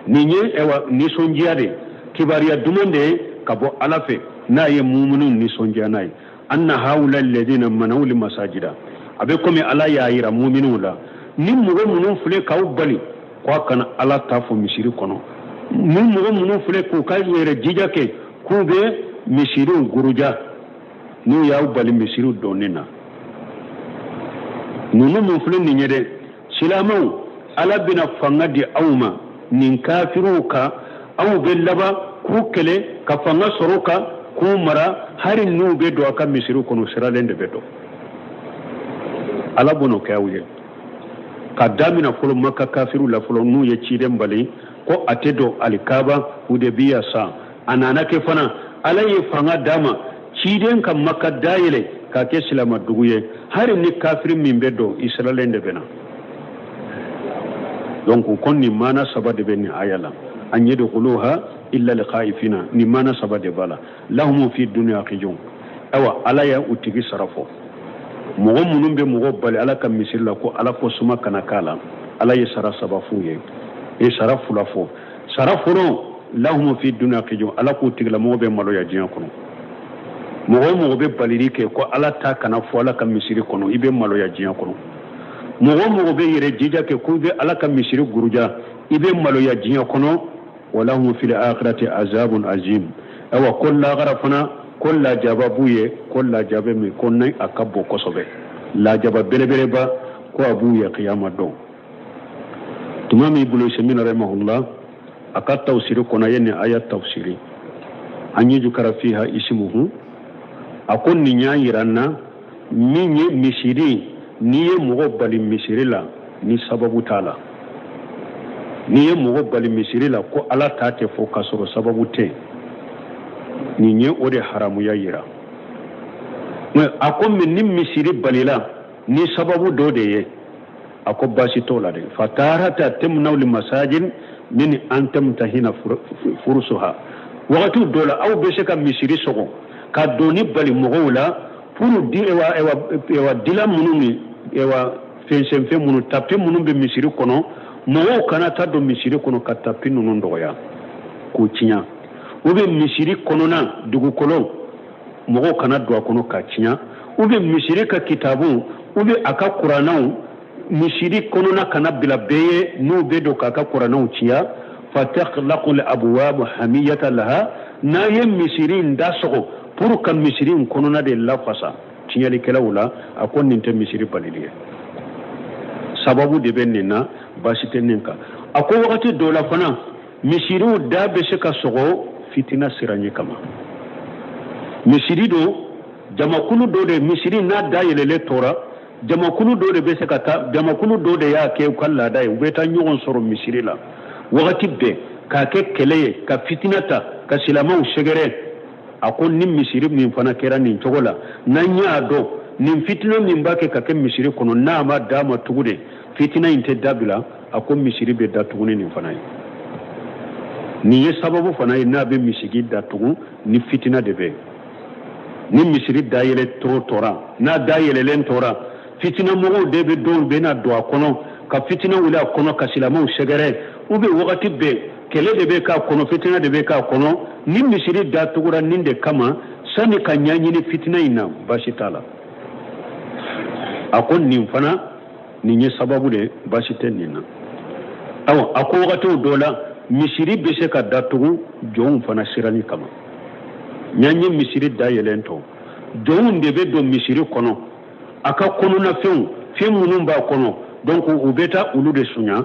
B: Nin ye ewa nisɔndiya de, kibaruya duman de ye ka bɔ Ala fɛ, n'a ye muminw nisɔndiya n'a ye. Anna haula alladhina manau li masajida, a bɛ komi Ala y'a yira muminw la, ni mɔgɔ minnu filɛ k'aw bali ko a kana Ala ta fɔ misiri kɔnɔ, ni mɔgɔ minnu filɛ k'u ka yɛrɛ jija kɛ k'u bɛ misiriw guruja, n'u y'aw bali misiriw donni na, ninnu mun filɛ nin ye dɛ, silamɛw, Ala bɛna fanga di aw ma nin kafiriw kan, aw bɛ laban k'u kɛlɛ ka fanga sɔrɔ u kan k'u mara, hali n'u bɛ don a ka misiriw kɔnɔ, siralen de bɛ don. Ala bɛn'o kɛ aw ye ka damina fɔlɔ Maka kafiriw la fɔlɔ, n'u ye ciden bali ko a tɛ don alikaba Hudebiya san. A nana kɛ fana Ala ye fanga d'a ma ciden ka Maka dayɛlɛ k'a kɛ silama dugu ye, hali ni kafiri min bɛ don, i siralen de bɛ na. Donc ko nin maana saba de bɛ nin aya la, an yadkhuluha illa alkhaifina, nin maana saba de b'a la. Lahum fi dunya khizyun, awa Ala ya u tigi sara fɔ. Mɔgɔ minnu bɛ mɔgɔ bali Ala ka misiri la ko Ala ko suma kana k'a la, Ala ye sara saba f'u ye, e sara fila fɔ. Sara fɔlɔ, lahum fi dunya khizyun, Ala k'u tigilamɔgɔ bɛ maloya diɲɛ kɔnɔ. Mɔgɔ o mɔgɔ bɛ balili kɛ ko Ala ta kana fɔ Ala ka misiri kɔnɔ, i bɛ maloya diɲɛ kɔnɔ. Mɔgɔ o mɔgɔ bɛ yɛrɛ jija kɛ k'u bɛ Ala ka misiri guruja, i bɛ maloya diɲɛ kɔnɔ. Walahum fil akhirati azabun azim, awa ko lagara fana ko lajaba b'u ye, ko lajaba min ko ni a ka bon kosɛbɛ, lajaba belebeleba ko a b'u ye kiyama don. Tuma min Ibnu Usaymin rahimahullah a ka tafsiri kɔnɔ, a ye nin aya tafsiri, an yujkara fiha ismuhu, a ko nin y'a yira n na min ye misiri, n'i ye mɔgɔ bali misiri la ni sababu t'a la, n'i ye mɔgɔ bali misiri la ko Ala ta tɛ fɔ k'a sɔrɔ sababu tɛ, nin ye o de haramuya yira. A ko min ni misiri balila ni sababu dɔ de ye, a ko baasi t'o la dɛ. Fatarata tamna'u li masajid min an tamtahina furusuha, wagati dɔ la aw bɛ se ka misiri sɔgɔ ka donni bali mɔgɔw la pour di ewa ewa ewa dila minnu ni ewa fɛnsenfɛn minnu tapi minnu bɛ misiri kɔnɔ, mɔgɔw kana taa don misiri kɔnɔ ka tapi ninnu dɔgɔya k'u tiɲɛ, ou bien misiri kɔnɔna dugukolo mɔgɔw kana don a kɔnɔ k'a tiɲɛ, ou bien misiri ka kitabu ou bien a ka kuranɛw misiri kɔnɔna kana bila bɛɛ ye n'u bɛ don k'a ka kuranɛw tiɲɛ. Fatakhlaqu al-abwab hamiyata laha, n'a ye misiri in da sɔgɔ pour ka misiri in kɔnɔna de lafasa tiɲɛlikɛlaw la, a ko nin tɛ misiri balili ye, sababu de bɛ nin na, baasi tɛ nin kan. A ko wagati dɔ la fana misiriw da bɛ se ka sɔgɔ fitina siranɲɛ kama. Misiri don jamakulu dɔ de, misiri n'a da yɛlɛlen tora, jamakulu dɔ de bɛ se ka taa, jamakulu dɔ de y'a kɛ u ka laada ye, u bɛ taa ɲɔgɔn sɔrɔ misiri la wagati bɛɛ k'a kɛ kɛlɛ ye, ka fitina ta ka silamɛw sɛgɛrɛ. A ko ni misiri min fana kɛra nin cogo la, n'an y'a dɔn nin fitina min b'a kɛ ka kɛ misiri kɔnɔ, n'a ma d'a ma tugu de, fitina in tɛ dabila, a ko misiri bɛ datugu ni nin fana ye. Nin ye sababu fana ye n'a bɛ misiri datugu ni fitina de bɛ. Ni misiri dayɛlɛ tora, n'a dayɛlɛlen tora, fitina mɔgɔw de bɛ don bɛ na don a kɔnɔ ka fitina wuli a kɔnɔ ka silamɛw sɛgɛrɛ, u bɛ wagati bɛɛ kɛlɛ de bɛ k'a kɔnɔ, fitina de bɛ k'a kɔnɔ. Ni misiri datugura nin de kama sani ka ɲɛɲini fitina in na, baasi t'a la. A ko nin fana nin ye sababu de, baasi tɛ nin na. Awa a ko wagatiw dɔ la misiri bɛ se ka datugu jɔnw fana siranni kama. N'an ye misiri dayɛlɛn to, jɔnw de bɛ don misiri kɔnɔ, a ka kɔnɔnafɛnw, fɛn minnu b'a kɔnɔ, donc u bɛ taa olu de sunya.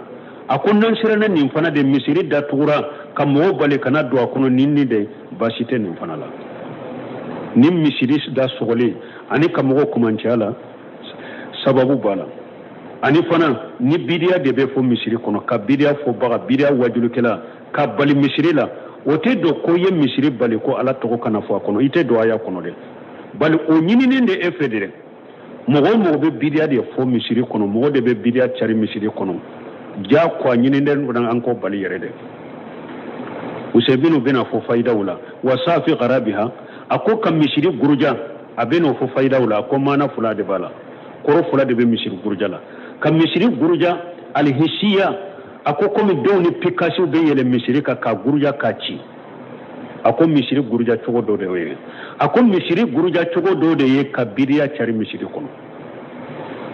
B: A ko n'an siranna nin fana de, misiri datugura ka mɔgɔw bali kana don a kɔnɔ nin nin de, baasi tɛ nin fana la. Ni misiri da sɔgɔlen ani ka mɔgɔw kumancɛya la, sababu b'a la. Ani fana ni bidiya de bɛ fɔ misiri kɔnɔ, ka bidiya fɔbaga, bidiya wajulikɛla ka bali misiri la, o tɛ don ko ye misiri bali ko Ala tɔgɔ kana fɔ a kɔnɔ. I tɛ don aya kɔnɔ dɛ, bali o ɲininen de e fɛ dɛ. Mɔgɔ o mɔgɔ bɛ bidiya de fɔ misiri kɔnɔ, mɔgɔ de bɛ bidiya cari misiri kɔnɔ, ja ko a ɲininen fana an k'o bali yɛrɛ dɛ. Usebinu bɛna fɔ fayidaw la wa fi kharabiha, a ko ka misiri guruja, a bɛn'o fɔ fayidaw la. A ko maana fila de b'a la, kɔrɔ fila de bɛ misiri guruja la. Ka misiri guruja alihisiya, a ko komi denw ni pikasiw bɛ yɛlɛ misiri kan k'a guruja k'a ci, a ko misiri guruja cogo dɔ de ye. A ko misiri guruja cogo dɔ de ye ka bidiya cari misiri kɔnɔ.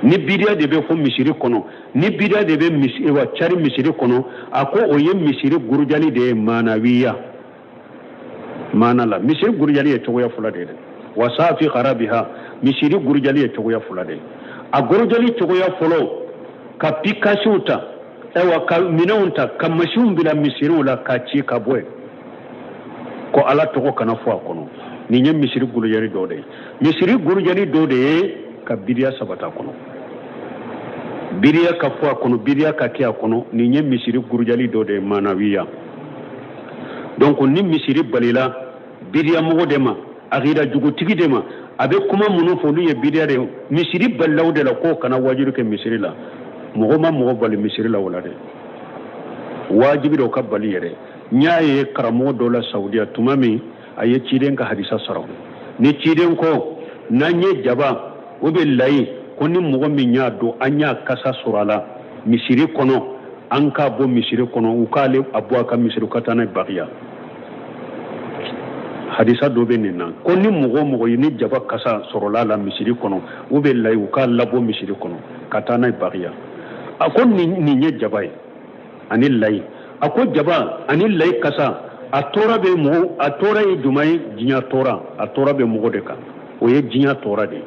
B: Ni bidiya de bɛ fɔ misiri kɔnɔ, ni bidiya de bɛ wa cari misiri kɔnɔ, a ko o ye misiri gurujali de ye maanawiya maana la. Misiri gurujali ye cogoya fila de ye dɛ. Wa fi kharabiha, misiri gurujali ye cogoya fila de ye. A gurujali cogoya fɔlɔ, ka pikasiw ta, ayiwa, ka minɛnw ta, ka masiw bila misiriw la k'a ci ka bɔ yen ko Ala tɔgɔ kana fɔ a kɔnɔ. Nin ye misiri gurujali dɔ de ye. Misiri gurujali dɔ de ye ka bidiya sabata kɔnɔ, bidiya ka fɔ a kɔnɔ, bidiya ka kɛ a kɔnɔ. Nin ye misiri gurujali dɔ de ye maanawiya. Donc ni misiri balila bidiya mɔgɔ de ma, akida jugutigi de ma, a bɛ kuma minnu fɔ olu ye bidiya de ye, misiri balilaw de la k'o kana wajibi kɛ misiri la. Mɔgɔ ma mɔgɔ bali misiri la o la dɛ, wajibi dɔ ka bali yɛrɛ. N y'a ye karamɔgɔ dɔ la Saudiya tuma min a ye ciden ka hadisa sɔrɔ, ni ciden ko n'an ye jaba o bɛ layi ko ni mɔgɔ min y'a don an y'a kasa sɔrɔ a la misiri kɔnɔ, an k'a bɔ misiri kɔnɔ, u k'ale a bɔ a ka misiri ka taa n'a ye bagiya. Hadisa dɔ bɛ nin na ko ni mɔgɔ o mɔgɔ ye ni jaba kasa sɔrɔla a la misiri kɔnɔ u bɛ layi, u k'a labɔ misiri kɔnɔ ka taa n'a ye bagiya. A ko nin ye jaba ye ani layi. A ko jaba ani layi kasa, a tɔɔrɔ bɛ mɔgɔ, a tɔɔrɔ ye jumɛn ye? Diɲɛ tɔɔrɔ, a tɔɔrɔ bɛ mɔgɔ de kan, o ye diɲɛ tɔɔrɔ de ye.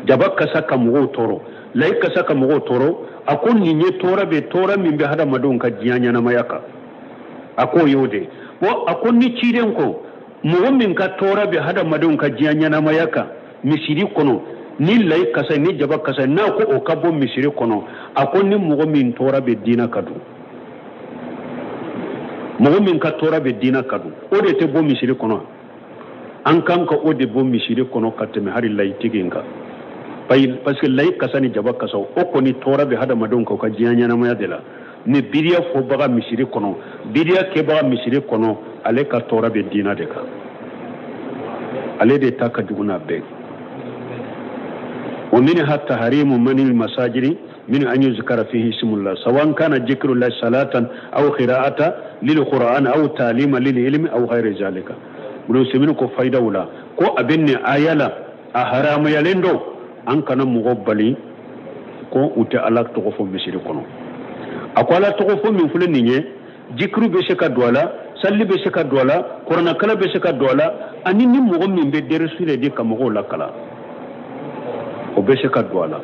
B: Jaba kasa ka mɔgɔw tɔɔrɔ, layi kasa ka mɔgɔw tɔɔrɔ. A ko nin ye tɔɔrɔ bɛ, tɔɔrɔ min bɛ hadamadenw ka diɲɛ ɲɛnamaya kan, a k'o y'o de ye. Bon, a ko ni ciden ko mɔgɔ min ka tɔɔrɔ bɛ hadamadenw ka diɲɛ ɲɛnamaya kan misiri kɔnɔ, ni layi kasa ni jaba kasa, n'a ko o ka bɔ misiri kɔnɔ, a ko ni mɔgɔ min tɔɔrɔ bɛ diinɛ ka dun, mɔgɔ min ka tɔɔrɔ bɛ diinɛ ka dun, o de tɛ bɔ misiri kɔnɔ. An kan ka o de bɔ misiri kɔnɔ ka tɛmɛ hali layitigi in kan, parce que layi kasa ni jaba kasa, o kɔni tɔɔrɔ bɛ hadamadenw kan u ka diɲɛ ɲɛnamaya de la. Ni bidiya fɔbaga misiri kɔnɔ, bidiya kɛbaga misiri kɔnɔ, ale ka tɔɔrɔ bɛ diinɛ de kan, ale de ta ka jugu n'a bɛɛ. Wa minha tahrimu manil masajidi min an yuzkara fihi ismullah sawan kana zikrullah salatan aw qira'ata lil qur'an aw ta'lima lil ilmi aw ghayri zalika. Ibn Usaymin ko faydaw la ko a bɛ nin aya la, a haramayalen don an kana mɔgɔ bali ko u tɛ Ala tɔgɔ fɔ misiri kɔnɔ. A ko Ala tɔgɔ fɔ min filɛ nin ye, jikiru bɛ se ka don a la, sali bɛ se ka don a la, kuranɛkalan bɛ se ka don a la, ani ni mɔgɔ min bɛ dɛrɛsu de di ka mɔgɔw lakalan, o bɛ se ka don a la.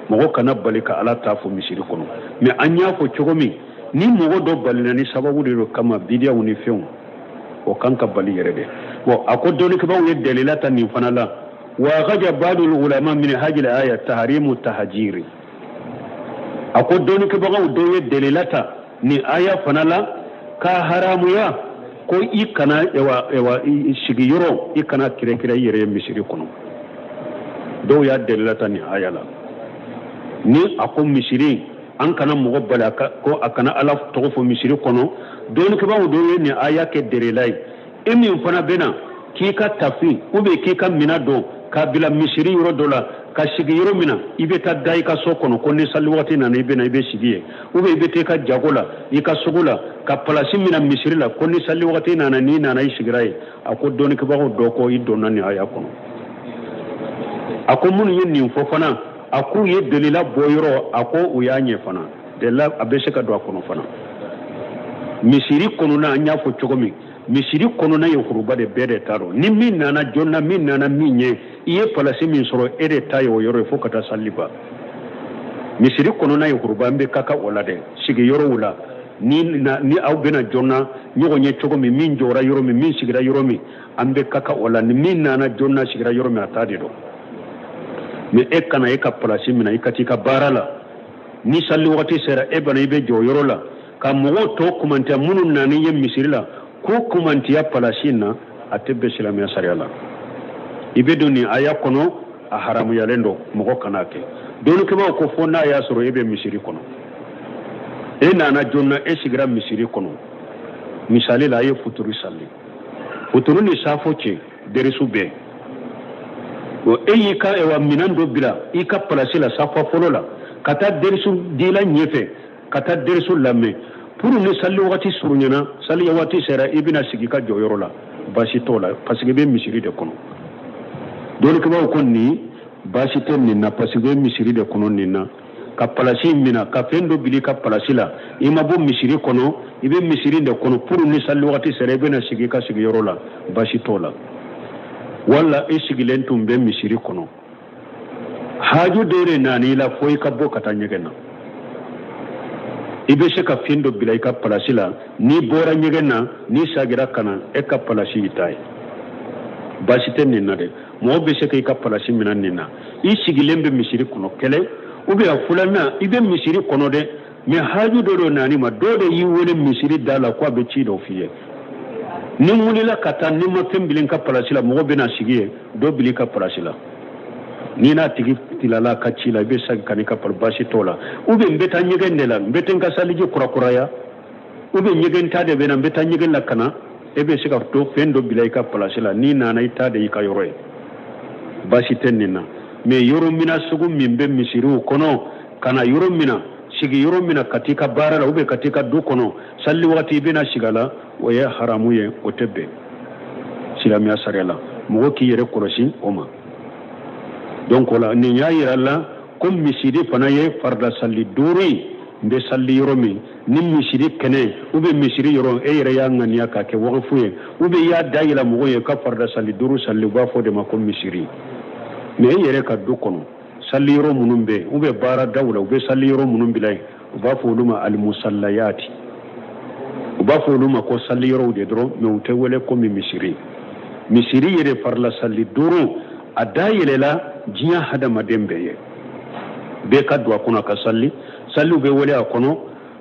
B: Mɔgɔ kana bali ka Ala ta fɔ misiri kɔnɔ. Mais an y'a fɔ cogo min, ni mɔgɔ dɔ balina ni sababu de don kama, bidiyaw ni fɛnw, o kan ka bali yɛrɛ de. Bon, a ko dɔnnikɛbaaw ye dalila ta nin fana la. Wa akhraja ba'dul ulama min hadhihi al-aya tahrimu tahjiri. A ko dɔnnikɛbagaw dɔw ye dalila ta nin aya fana la k'a haramuya ko i kana ewa sigiyɔrɔ, i kana kɛrɛkɛrɛ i yɛrɛ ye misiri kɔnɔ. Dɔw y'a dalila ta nin aya la. Ni a ko misiri an kana mɔgɔ bali ko a kana Ala tɔgɔ fɔ misiri kɔnɔ, dɔnnikɛbaaw dɔw ye nin aya kɛ dalila ye. E min fana bɛna k'i ka tafin ou bien k'i ka minɛn dɔn k'a bila misiri yɔrɔ dɔ la ka sigi yɔrɔ min na, i bɛ taa da i ka so kɔnɔ ko ni sali waati nana i bɛ na i bɛ sigi yen, ou bien i bɛ taa i ka jago la, i ka sugu la, ka palasi minɛ misiri la ko ni sali waati nana, n'i nana i sigira yen. A ko dɔnnikɛbagaw dɔ ko i donna nin aya kɔnɔ. A ko minnu ye nin fɔ fana, a k'u ye delila bɔ yɔrɔ, a ko u y'a ɲɛ fana, delila a bɛ se ka don a kɔnɔ fana. Misiri kɔnɔna, an y'a fɔ cogo min, misiri kɔnɔna ye huruba de, bɛɛ de t'a dɔn. Ni min nana joona, min nana min ɲɛ, i ye palasi min sɔrɔ, e de ta ye o yɔrɔ ye fo ka taa sali ban. Misiri kɔnɔna ye huruba, n bɛ ka kan o la dɛ. Sigiyɔrɔw la, ni aw bɛna joona ɲɔgɔn ye cogo min, min jɔra yɔrɔ min, min sigira yɔrɔ min, an bɛ ka kan o la. Ni min nana joona sigira yɔrɔ min, a ta de don. Mais e ka na e ka palasi minɛ, i ka t'i ka baara la, ni sali wagati sera, e bana i bɛ jɔ yɔrɔ la ka mɔgɔw tɔ kumantiya minnu nana ye misiri la, k'u kumantiya palasi in na, a tɛ bɛn silamɛya sariya la. I bɛ don nin aya kɔnɔ, a haramuyalen don, mɔgɔ kana kɛ. Dɔnnikɛbaaw ko fo n'a y'a sɔrɔ e bɛ misiri kɔnɔ, e nana joona, e sigira misiri kɔnɔ. Misali la, a ye futuru sali, futuru ni safo cɛ derisu bɛɛ, e y'i ka ewa minɛn dɔ bila i ka palasi la safa fɔlɔ la, ka taa derisu dila ɲɛfɛ, ka taa derisu lamɛn pour ni sali wagati surunyana, sali waati sera, i bɛna sigi i ka jɔyɔrɔ la, baasi t'o la, parce que i bɛ misiri de kɔnɔ. Dɔnnikɛbaaw ko nin baasi tɛ nin na, parce que i bɛ misiri de kɔnɔ nin na. Ka palasi minɛ, ka fɛn dɔ bila i ka palasi la, i ma bɔ misiri kɔnɔ, i bɛ misiri de kɔnɔ, pour ni sali wagati sera, i bɛna sigi i ka sigiyɔrɔ la, baasi t'o la. Wala i sigilen tun bɛ misiri kɔnɔ, haju dɔ de nana i la fo i ka bɔ ka taa ɲɛgɛn na, i bɛ se ka fɛn dɔ bila i ka palasi la, n'i bɔra ɲɛgɛn na, n'i sagira ka na, e ka palasi y'i ta ye, baasi tɛ nin na dɛ. Mɔgɔ bɛ se k'i ka palasi minɛ nin na, i sigilen bɛ misiri kɔnɔ kelen, ou bien filanan, i bɛ misiri kɔnɔ dɛ, mais haju dɔ de nana i ma, dɔ de y'i wele misiri da la ko a bɛ ci dɔ f'i ye. Ni n wulila ka taa, ni n ma fɛn bila n ka palasi la, mɔgɔ bɛna sigi yen, dɔ bila i ka palasi la. N'i n'a tigi tilala a ka ci la, i bɛ segin ka n'i ka palasi, baasi t'o la. Ou bien n bɛ taa ɲɛgɛn de la, n bɛ taa n ka saliji kurakuraya, ou bien ɲɛgɛn ta de bɛ na, n bɛ taa ɲɛgɛn la ka na, e bɛ se ka to fɛn dɔ bila i ka palasi la, n'i nana, i ta de y'i ka yɔrɔ ye, baasi tɛ nin na. Mais yɔrɔ mina sugu min bɛ misiriw kɔnɔ, ka na yɔrɔ mina, sigi yɔrɔ mina, ka t'i ka baara la, ou bien ka t'i ka du kɔnɔ, sali wagati i bɛna sigi a la, o ye haramu ye, o tɛ bɛn silamɛya sariya la. Mɔgɔ k'i yɛrɛ kɔlɔsi o ma. Donc o la, nin y'a yira la ko misiri fana ye farida sali 5 ye. N bɛ sali yɔrɔ min, ni misiri kɛnɛ ou bien misiri yɔrɔ, e yɛrɛ y'a ŋaniya k'a kɛ wakafu ye, ou bien i y'a dayɛlɛ mɔgɔw ye ka farida sali 5 sali, u b'a fɔ de ma ko misiri. Mais e yɛrɛ ka du kɔnɔ, sali yɔrɔ minnu bɛ yen, ou bien baaradaw la, u bɛ sali yɔrɔ minnu bila yen, u b'a fɔ olu ma alimusalayati, u b'a fɔ olu ma ko sali yɔrɔw de dɔrɔn, mais u tɛ wele komi misiri. Misiri yɛrɛ farila sali 5, a dayɛlɛla diɲɛ hadamaden bɛɛ ye, bɛɛ ka don a kɔnɔ ka sali. Saliw bɛ wele a kɔnɔ,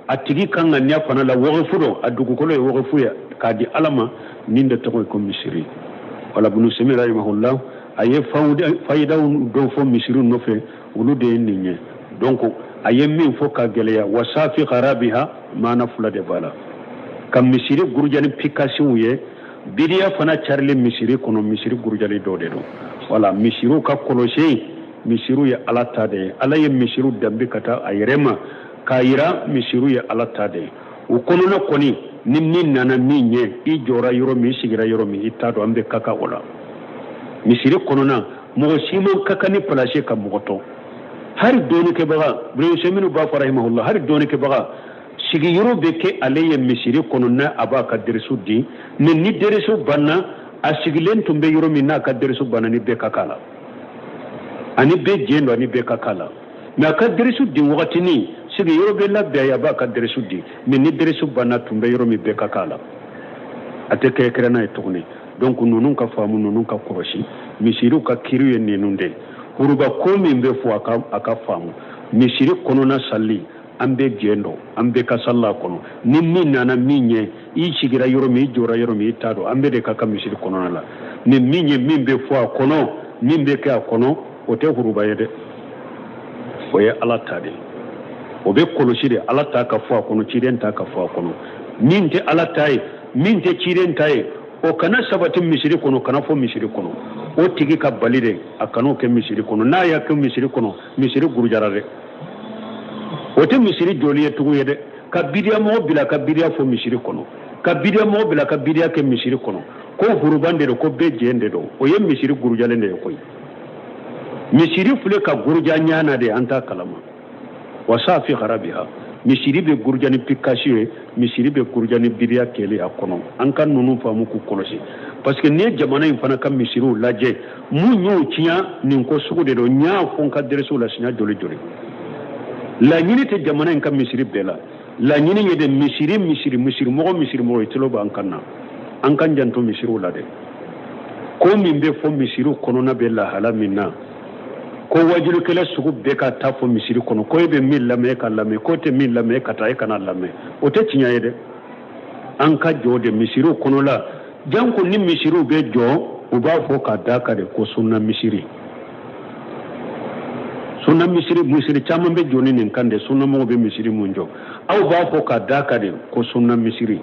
B: a tigi ka ŋaniya fana la wakafu don, a dugukolo ye wakafu ye k'a di Ala ma, nin de tɔgɔ ye ko misiri. Wala Ibn Usaymin rahimahullah a ye fayidaw dɔw fɔ misiriw nɔfɛ, olu de ye nin ye. Donc a ye min fɔ ka gɛlɛya, wasafi kharabiha, maana fila de b'a la, ka misiri gurujani pikasiw ye, bidiya fana carilen misiri kɔnɔ, misiri gurujali dɔ de don. Wala misiriw ka kɔlɔsi, misiriw ye Ala ta de ye, Ala ye misiriw danbe ka taa a yɛrɛ ma k'a yira misiriw ye Ala ta de ye. O kɔnɔna kɔni, ni min nana min ɲɛ, i jɔra yɔrɔ min, i sigira yɔrɔ min, i t'a dɔn, an bɛ ka kan o la. Misiri kɔnɔna, mɔgɔ si man ka kan ni palasi ka mɔgɔ tɔ. Hali dɔɔnikɛbaga, Ibn Usaymin b'a fɔ rahimahullah, hali dɔɔnikɛbaga sigiyɔrɔ bɛ kɛ ale ye misiri kɔnɔ n'a a b'a ka derisu di, mais ni derisu banna, a sigilen tun bɛ yɔrɔ min n'a ka derisu banna, ni bɛɛ ka kan la, ani bɛɛ jɛn don, ani bɛɛ ka kan la. Mais a ka derisu di wagatinin, sigiyɔrɔ bɛ labɛn a ye, a b'a ka derisu di, mais ni derisu banna, tun bɛ yɔrɔ min, bɛɛ ka kan la, a tɛ kɛrɛnkɛrɛn n'a ye tuguni. Donc ninnu ka faamu, ninnu ka kɔlɔsi, misiriw ka kiri ye ninnu de ye. Huruba ko min bɛ fɔ, a ka faamu, misiri kɔnɔna sali, an bɛɛ jɛn don, an bɛɛ ka sali a kɔnɔ. Ni min nana min ɲɛ, i sigira yɔrɔ min, i jɔra yɔrɔ min, i t'a dɔn, an bɛɛ de ka kan misiri kɔnɔna la. Ni min ye min bɛ fɔ a kɔnɔ, min bɛ kɛ a kɔnɔ, o tɛ huruba ye dɛ, o ye Ala ta de ye, o bɛ kɔlɔsi de, Ala ta ka fɔ a kɔnɔ, ciden ta ka fɔ a kɔnɔ. Min tɛ Ala ta ye, min tɛ ciden ta ye, o kana sabati misiri kɔnɔ, kana fɔ misiri kɔnɔ, o tigi ka bali de, a kan'o kɛ misiri kɔnɔ. N'a y'a kɛ misiri kɔnɔ, misiri gurujara dɛ, o tɛ misiri jɔli ye tugun ye dɛ. Ka bidiya mɔgɔ bila ka bidiya fɔ misiri kɔnɔ, ka bidiya mɔgɔ bila ka bidiya kɛ misiri kɔnɔ, ko huruban de don, ko bɛɛ jɛn de don, o ye misiri gurujalen de ye koyi. Misiri filɛ ka guruja ɲana de, an t'a kalama. Wasafi kharabiha, misiri bɛ guruja ni pikasi ye, misiri bɛ guruja ni bidiya kɛli a kɔnɔ. An ka ninnu faamu k'u kɔlɔsi, parce que n'i ye jamana in fana ka misiriw lajɛ, mun y'o tiɲɛ, nin ko sugu de don. N y'a fɔ n ka deresiw la siɲɛ joli joli, laɲini tɛ jamana in ka misiri bɛɛ la, laɲini ye de misiri, misiri, misiri mɔgɔ, misiri mɔgɔ, i tulo b'an kan na, an k'an janto misiriw la dɛ. Ko min bɛ fɔ misiriw kɔnɔna bɛ lahala min na, Ko wajulikɛla sugu bɛɛ ka taa fɔ misiri kɔnɔ ko e bɛ min lamɛn, e ka lamɛn, k'o tɛ min lamɛn, e ka taa, e kana lamɛn, o tɛ tiɲɛ ye dɛ. An ka jɔ de misiriw kɔnɔ la, janko ni misiriw bɛ jɔ, u b'a fɔ ka d'a kan de ko sunna misiri, sunna misiri. Misiri caman bɛ jɔ ni nin kan de, sunnamɔgɔw bɛ misiri mun jɔ, aw b'a fɔ ka d'a kan de ko sunna misiri.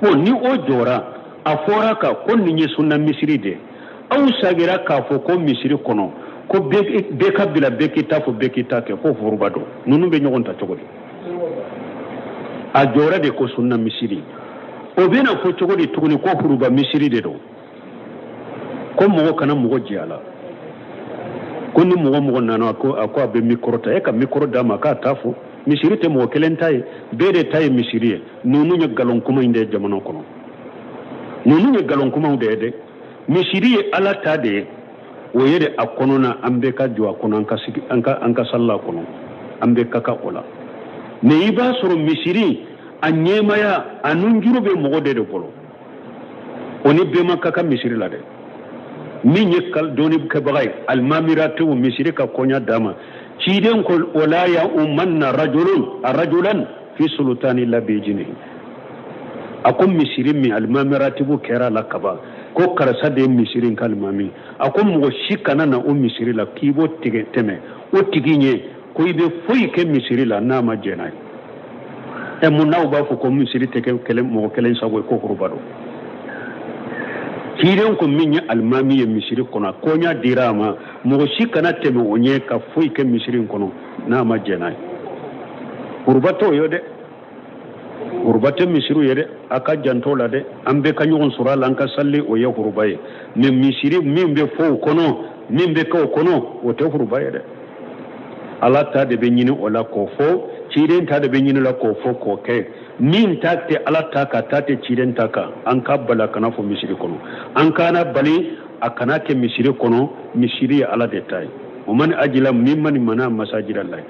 B: Bon, ni o jɔra, a fɔra ka ko nin ye sunna misiri de, aw sagira k'a fɔ ko misiri kɔnɔ ko bɛɛ ka bila, bɛɛ k'i ta fɔ, bɛɛ k'i ta kɛ, ko foroba don. Ninnu bɛ ɲɔgɔn ta cogo di? A jɔra de ko sunna misiri, o bɛna fɔ cogo di tuguni ko foroba misiri de don, ko mɔgɔ kana mɔgɔ jɛ a la, ko ni mɔgɔ mɔgɔ nana a ko a bɛ mikɔrɔ ta, e ka mikɔrɔ d'a ma k'a ta fɔ. Misiri tɛ mɔgɔ kelen ta ye, bɛɛ de ta ye misiri ye. Ninnu ye nkalon kuma in de ye jamana kɔnɔ, ninnu ye nkalon kumaw de ye dɛ. Misiri ye Ala ta de ye, o ye de a kɔnɔna an bɛɛ ka jɔ a kɔnɔ, an ka sigi, an ka salila a kɔnɔ, an bɛɛ ka kan o la. Mais i b'a sɔrɔ misiri a ɲɛmaya a nunjuru bɛ mɔgɔ de bolo, o ni bɛɛ ma ka kan misiri la dɛ. Min ye dɔnni kɛbaga ye, alimami ratibu, misiri ka koɲa d'a ma. Ciden ko wala ya umanna rajulun rajulan fi sultani illa bi iznihi. A ko misiri min alimami ratibu kɛra la kaban, ko karisa de ye misiri in ka alimami, a ko mɔgɔ si kana na o misiri la k'i b'o tigɛ tɛmɛ o tigi ɲɛ, ko i bɛ foyi kɛ misiri la n'a ma jɛn n'a ye. Ɛ, mun n'aw b'a fɔ ko misiri tɛ kɛ kelen mɔgɔ kelen sago ye, ko foroba don? Ciden ko min ye alimami ye misiri kɔnɔ, koɲa dira a ma, mɔgɔ si kana tɛmɛ o ɲɛ ka foyi kɛ misiri in kɔnɔ n'a ma jɛn n'a ye. Foroba t'o ye dɛ, foroba tɛ misiriw ye dɛ. A ka janto la dɛ, an bɛɛ ka ɲɔgɔn sɔrɔ a la, an ka sali, o ye foroba ye. Mais misiri min bɛ fɔ o kɔnɔ, min bɛ kɛ o kɔnɔ, o tɛ foroba ye dɛ. Ala ta de bɛ ɲini o la k'o fɔ, ciden ta de bɛ ɲini la k'o fɔ k'o kɛ. Min ta tɛ Ala ta kan, ta tɛ ciden ta kan, an ka bali a kana fɔ misiri kɔnɔ, an kana bali a kana kɛ misiri kɔnɔ. Misiri ye Ala de ta ye. O man ajila mimman mana masajida lahi,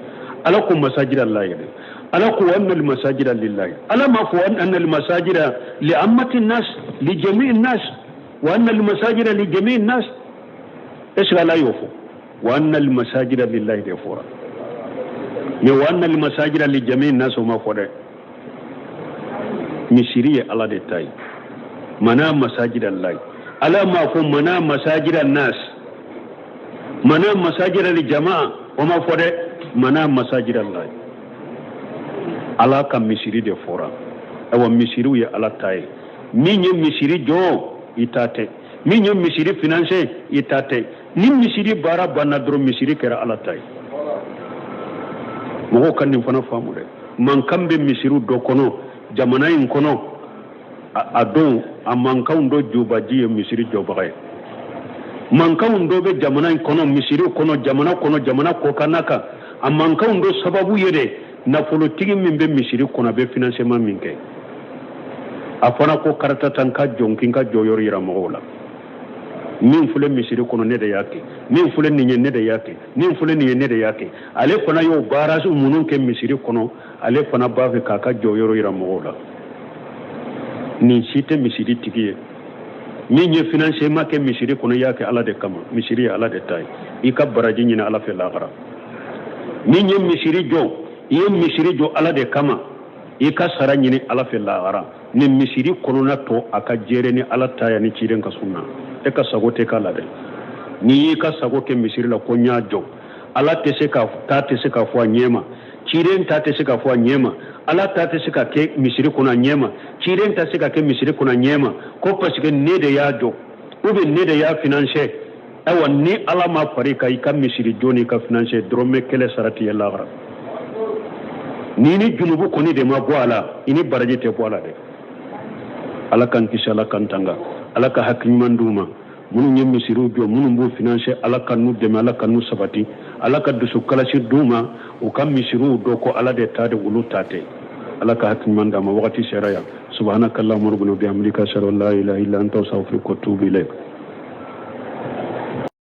B: Ala ko masajida lahi dɛ. Ala ko anna masajida lillahi, Ala ma fɔ anna masajida li ammati nas, li jami'i nas, wa anna masajida li jami'i nas. Est ce que Ala y'o fɔ? Wa anna masajida lillahi de fɔra. Mais wa anna masajida li jami'i nas, o ma fɔ dɛ. Misiri ye Ala de ta ye. Mana masajida lillahi, Ala ma fɔ mana masajida nas, mana masajida li jama'a, o ma fɔ dɛ. Mana masajida lillahi, Ala ka misiri de fɔra. Ayiwa, misiriw ye Ala ta ye. Min ye misiri jɔ, i ta tɛ. Min ye misiri financer, i ta tɛ. Ni misiri baara banna dɔrɔn, misiri kɛra Ala ta ye. Mɔgɔw ka nin fana faamu dɛ. Mankan bɛ misiriw dɔ kɔnɔ jamana in kɔnɔ, a don a mankanw dɔ jobaji ye misiri jɔbaga ye. Mankanw dɔ bɛ jamana in kɔnɔ, misiriw kɔnɔ, jamana kɔnɔ, jamana kɔkanna kan, a mankanw dɔ sababu ye de nafolotigi min bɛ misiri kɔnɔ, a bɛ financement min kɛ. A fana ko karata tan ka jɔ, k'i ka jɔ yɔrɔ yira mɔgɔw la. Min filɛ misiri kɔnɔ, ne de y'a kɛ. Min filɛ nin ye, ne de y'a kɛ. Min filɛ nin ye, ne de y'a kɛ. Ale fana y'o baara minnu kɛ misiri kɔnɔ, ale fana b'a fɛ k'a ka jɔ yɔrɔ yira mɔgɔw la. Nin si tɛ misiri tigi ye. Min ye financement kɛ misiri kɔnɔ, i y'a kɛ Ala de kama. Misiri ye Ala de ta ye, i ka baraji ɲini Ala fɛ lahara. Min ye misiri jɔ, i ye misiri jɔ Ala de kama, i ka sara ɲini Ala fɛ lahara. Ni misiri kɔnɔna tɔ a ka jɛrɛ ni Ala ta ya ni ciden ka sunna, e ka sago tɛ k'a la dɛ. N'i y'i ka sago kɛ misiri la ko n y'a jɔ, Ala tɛ se ka ta tɛ se ka fɔ a ɲɛ ma, ciden ta tɛ se ka fɔ a ɲɛ ma, Ala ta tɛ se ka kɛ misiri kɔnɔ a ɲɛ ma, ciden ta se ka kɛ misiri kɔnɔ a ɲɛ ma, ko parce que ne de y'a jɔ ou bien ne de y'a financer. Ayiwa, ni Ala ma fari ka i ka misiri jɔ n'i ka financer, dɔrɔmɛ kelen sara t'i ye lahara. Ni ni junubu kɔni de ma bɔ a la, i ni baraji tɛ bɔ a la dɛ. Ala k'an kisi, Ala k'an tanga, Ala ka hakili ɲuman d'u ma. Minnu ye misiriw jɔ, minnu b'u financer, Ala ka n'u dɛmɛ, Ala ka n'u sabati, Ala ka dusu kalasi d'u ma, u ka misiriw dɔ ko Ala de ta de, olu ta tɛ. Ala ka hakili ɲuman d'a ma. Wagati sera yan. Subhanaka allahumma rabbana bihamdika, ashhadu an la ilaha illa anta, astaghfiruka wa atubu ilayk.